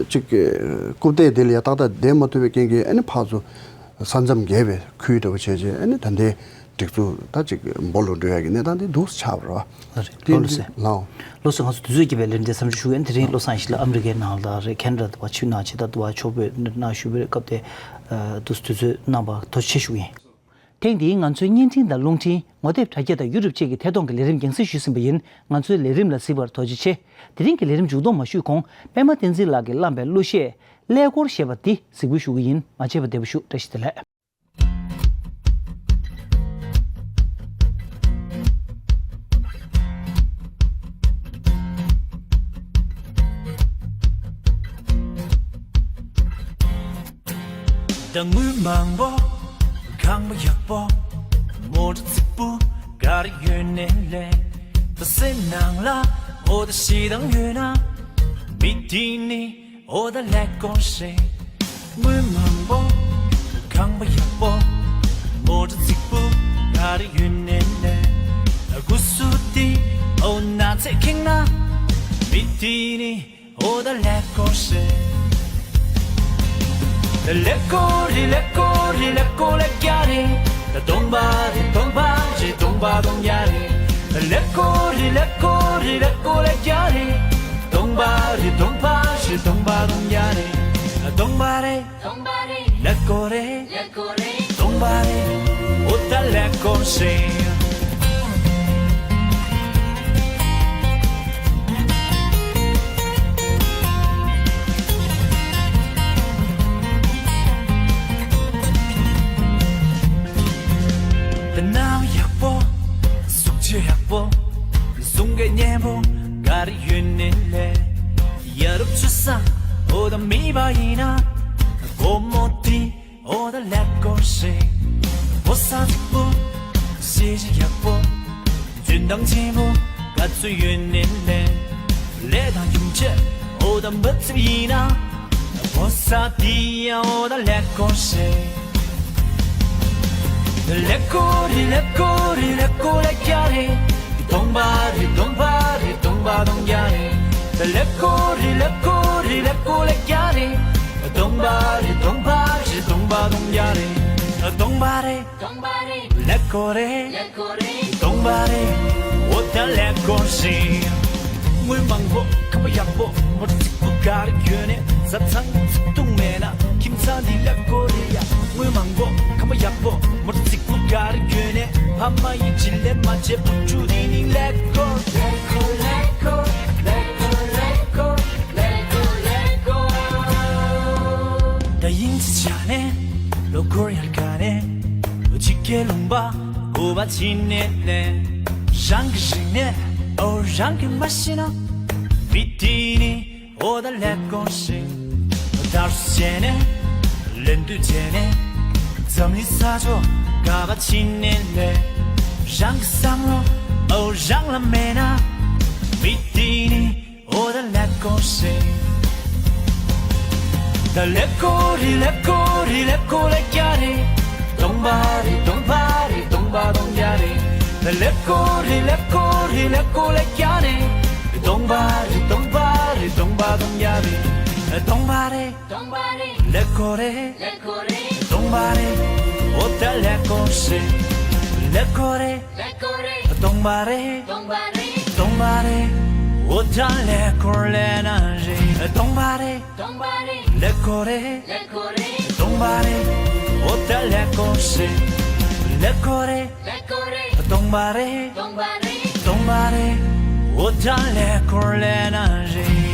ཅིག་གི་རྐུབ་སྟེགས་དེ་ལ་ཡ་ཏག་ཏག་བསྡད་མ་ཐུབ་པའི་རྐྱེན་གྱིས། ཨ་ནི་ཕར་ཚུར་ས་མཚམས་བརྒལ་བའི་ཁུལ་འདྲ་བོ་བྱས་རྗེས། ཨ་ནི་ད་ལྟའི་སྒྲིག་འཛུགས་ད་ཅིག་སྦོ་ལོག་འགྲོ་ཡ་གི་གནས་སྟངས་དེ་འདུག་ཆགས་པ་རེད་བ། ལགས་རེད། དེ་ལགས་སོ། འདི་ལའོ། ལགས་སོ། ང་ཚོ་དུས་ཚོད་ཀྱི་བའི་ལན་འདྲེ་བསམ་ཞིབ་ཞུ་ཡན་དེ་རིང་བློ་བཟང་ཡེ་ཤེས་ལགས་ཨ་མི་རི་ཀའི་ནང་ལ་རེད། ཁེ་ན་ཌ་དུ་བ་ཆུ་ནང་ཆེ་ད་དུ་བ་ཆོག་པོས་ནང་ཞུ་བའི་སྐབས་དེ་དུས་ཚོད་གནང་བ་ཐུགས་རྗེ་ཆེ་ཞུ་ཡིན། ཐེངས་འདིའི་ང་ཚོའི་བརྙན་འཕྲིན་དང་རླུང་འཕྲིན། ངོ་དེབ་དྲ་རྒྱ་དང་ཡུ་ཊུབ་བཅས་ཀྱི་ཐད་གཏོང་གི་ལས་རིམ་རྒྱང་སྲིང་ཞུས་ཟིན་པ་ཡིན། ང་ཚོའི་ལས་རིམ་ལ་གཟིགས་པར་ཐུགས་རྗེ་ཆེ། དེ་རིང་གི་ལས་རིམ་མཇུག་སྡོམ་མ་ཞུས་གོང་པད་མ་བསྟན་འཛིན་ལགས་ཀྱིས་བླངས་པའི་གླུ་གཞས་ཀླད་ཀོར་ཞེས་པ་འདི་གཟིགས་འབུལ་ཞུ་གི་ཡིན། མ་ཆད་པ་བདེ་པོ་བཞུགས། བཀྲ་ཤིས་བདེ་ལེགས། ད་དངུལ་མང་པོ་ཁང་པ་ཡག་པོ་མོ་ཊ་རྫིག་པོ་ག་རེ་ཡོད་ནས་ལས། ད་སེམས་ནང་ལ་འོ་ད་ཞེ་སྡང་ཡོད་ན་མི་དེ་ནི་འོ་ད་ཀླད་ཀོར་ཞིག་དངུལ་མང་པོ་ཁང་པ་ཡག་པོ་མོ་ཊ་རྫིག་པོ་ག་རེ་ཡོད་ནས་ལས། སྐུ་གཟུགས་དེ་འོ་ན་ཚེ་ཁེངས་ན་མི་དེ་ནི་འོ་ད་ཀླད་ཀོར་ཞིག་ཀླད་ཀོར་རེད། ཀླད་ཀོར་རེད། ཀླད་ཀོར་ཀླད་རྒྱག་རེད། ད་གདོང་པ་རེད། གདོང་པ་རེད། གདོང་པ་གདོང་རྒྱག་རེད། ཀླད་ཀོར་རེད། ཀླད་ཀོར་རེད། ཀླད་ཀོར་ཀླད་རྒྱག་རེད། གདོང་པ་རེད། གདོང་པ་རེད། གདོང་པ་གདོང་རྒྱག་རེད། གདོང་པ་རེད། གདོང་པ་རེད། ཀླད་ཀོར་རེད། ཀླད་ཀོར་རེད། གདོང་པ་རེད། འོ་ད་ཀླད་ཀོར་ཞིག་ད་ནང་ཡག་པོ། གཟུགས་བྱད་ཡག་པོ། གཟུགས་ཀྱི་གཉེན་པོ་ག་རེ་ཡོད་ནས་ལས། ཡ་རབས་ཆུ་ས་འོ་ད་མེད་པ་ཡིན་ན། སྒོར་མོ་དེ་འོ་ད་ཀླད་ཀོར་ཞིག་ཕོ་གསར་གཅིག་པོ། གཤིས་ཀ་ཡག་པོ། འཇོན་ཐང་ཆེན་པོ་ག་ཚོད་ཡོད་ནས་ལས། ལས་དང་ཡོང་ཆེད་འོ་ད་མི་ཚེ་ཡིན་ན། ཕོ་གསར་དེ་ཡང་འོ་ད་ཀླད་ཀོར་ཞིག་ཀླད་ཀོར་རེད། ཀླད་ཀོར་རེད། ཀླད་ཀོར་ཀླད་རྒྱག་རེད། གདོང་པ་རེད། གདོང་པ་རེད། གདོང་པ་གདོང་རྒྱག་རེད། ཀླད་ཀོར་རེད། ཀླད་ཀོར་རེད། ཀླད་ཀོར་ཀླད་རྒྱག་རེད། གདོང་པ་རེད། གདོང་པ་རེད། གདོང་པ་གདོང་རྒྱག་རེད། གདོང་པ་རེད། གདོང་པ་རེད། ཀླད་ཀོར་རེད། ཀླད་ཀོར་རེད། གདོང་པ་རེད། འོ་ད་ཀླད་ཀོར་ཞིག་དངུལ་མང་པོ་ཁང་པ་ཡག་པོ་མོ་ཊ་རྫིག་པོ་ག་རེ་ཡོད་ནས་བཟའ་ཚང་བརྩེ་དུང་མེད་ན་ཁྱིམ་ཚང་འདི་ཀླད་ཀོར་རེད་ཡ། དངུལ་མང་པོ་ཁང་པ་ཡག་པོ་མོ་ཊ་རྫིག་པོ་ག་རེ་ཡོད་ནས་ཕ་མ་ཡི་བྱིན་ལས་མ་བྱས་བུ་ཕྲུག་འདི་ནི་ཀླད་ཀོར། ཀླད་ཀོར། ཀླད་ཀོར། ཀླད་ཀོར། ཀླད་ཀོར། ཀླད་ཀོར། ཀླད་ཀོར། ཕྱི་ནས་ལས། རང་གི་རིག་གནས་ཨོ་རང་གི་མ་ཤེས་ན། མི་དེ་ནི་ཨོ་ད་ལས་ཀོ་ཞིག་དར་སུ་བྱས་ནས། ལེན་དུས་བྱས་ནས། འཛམ་གླིང་ས་ཕྱོགས་ག་པ་ཕྱི་ནས་ལས། རང་གི་བསམ་བློ་ཨོ་རང་ལ་མེད་ན། མི་དེ་ནི་ཨོ་ད་ལས་ཀོ་ཞིག་ད་ལས་ཀོ་རེད་ལས་ཀོ་རེད་ལས་ཀོ་ལས་ཀྱ་རེད། སྟོང་པ་རེད་སྟོང་པ་རེད་སྟོང་པ་སྟོང་རྒྱ་རེད། ད་ལས་ཀོ་རེད་ལས་ཀོ་རེད་ལས་ཀོ་ལས་ཀྱ་རེད། སྟོང་པ་རེད་སྟོང་པ་རེད་སྟོང་པ་སྟོང་རྒྱ་རེད། སྟོང་པ་རེད། སྟོང་པ་རེད། ལས་ཀོ་རེད། ལས་ཀོ་རེད། སྟོང་པ་རེད། ཨོ་ད་ལས་ཀོ་ཞིག་ལས་ཀོ་རེད། ལས་ཀོ་རེད། སྟོང་པ་རེད། སྟོང་པ་རེད། སྟོང་པ་རེད། ཨོ་ད་ལས་ཀོ་ལས་ན་རེད། སྟོང་པ་རེད། སྟོང་པ་རེད། ལས་ཀོ་རེད། ལས་ཀོ་རེད། སྟོང་པ་རེད། ཨོ་ད་ལས་ཀོ་ཞིག་ལས་ཀོ་རེད། ལས་ཀོ་རེད། སྟོང་པ་རེད། སྟོང་པ་རེད། སྟོང་པ་རེད། ཨོ་ད་ལས་ཀོ་ལས་ན་རེད།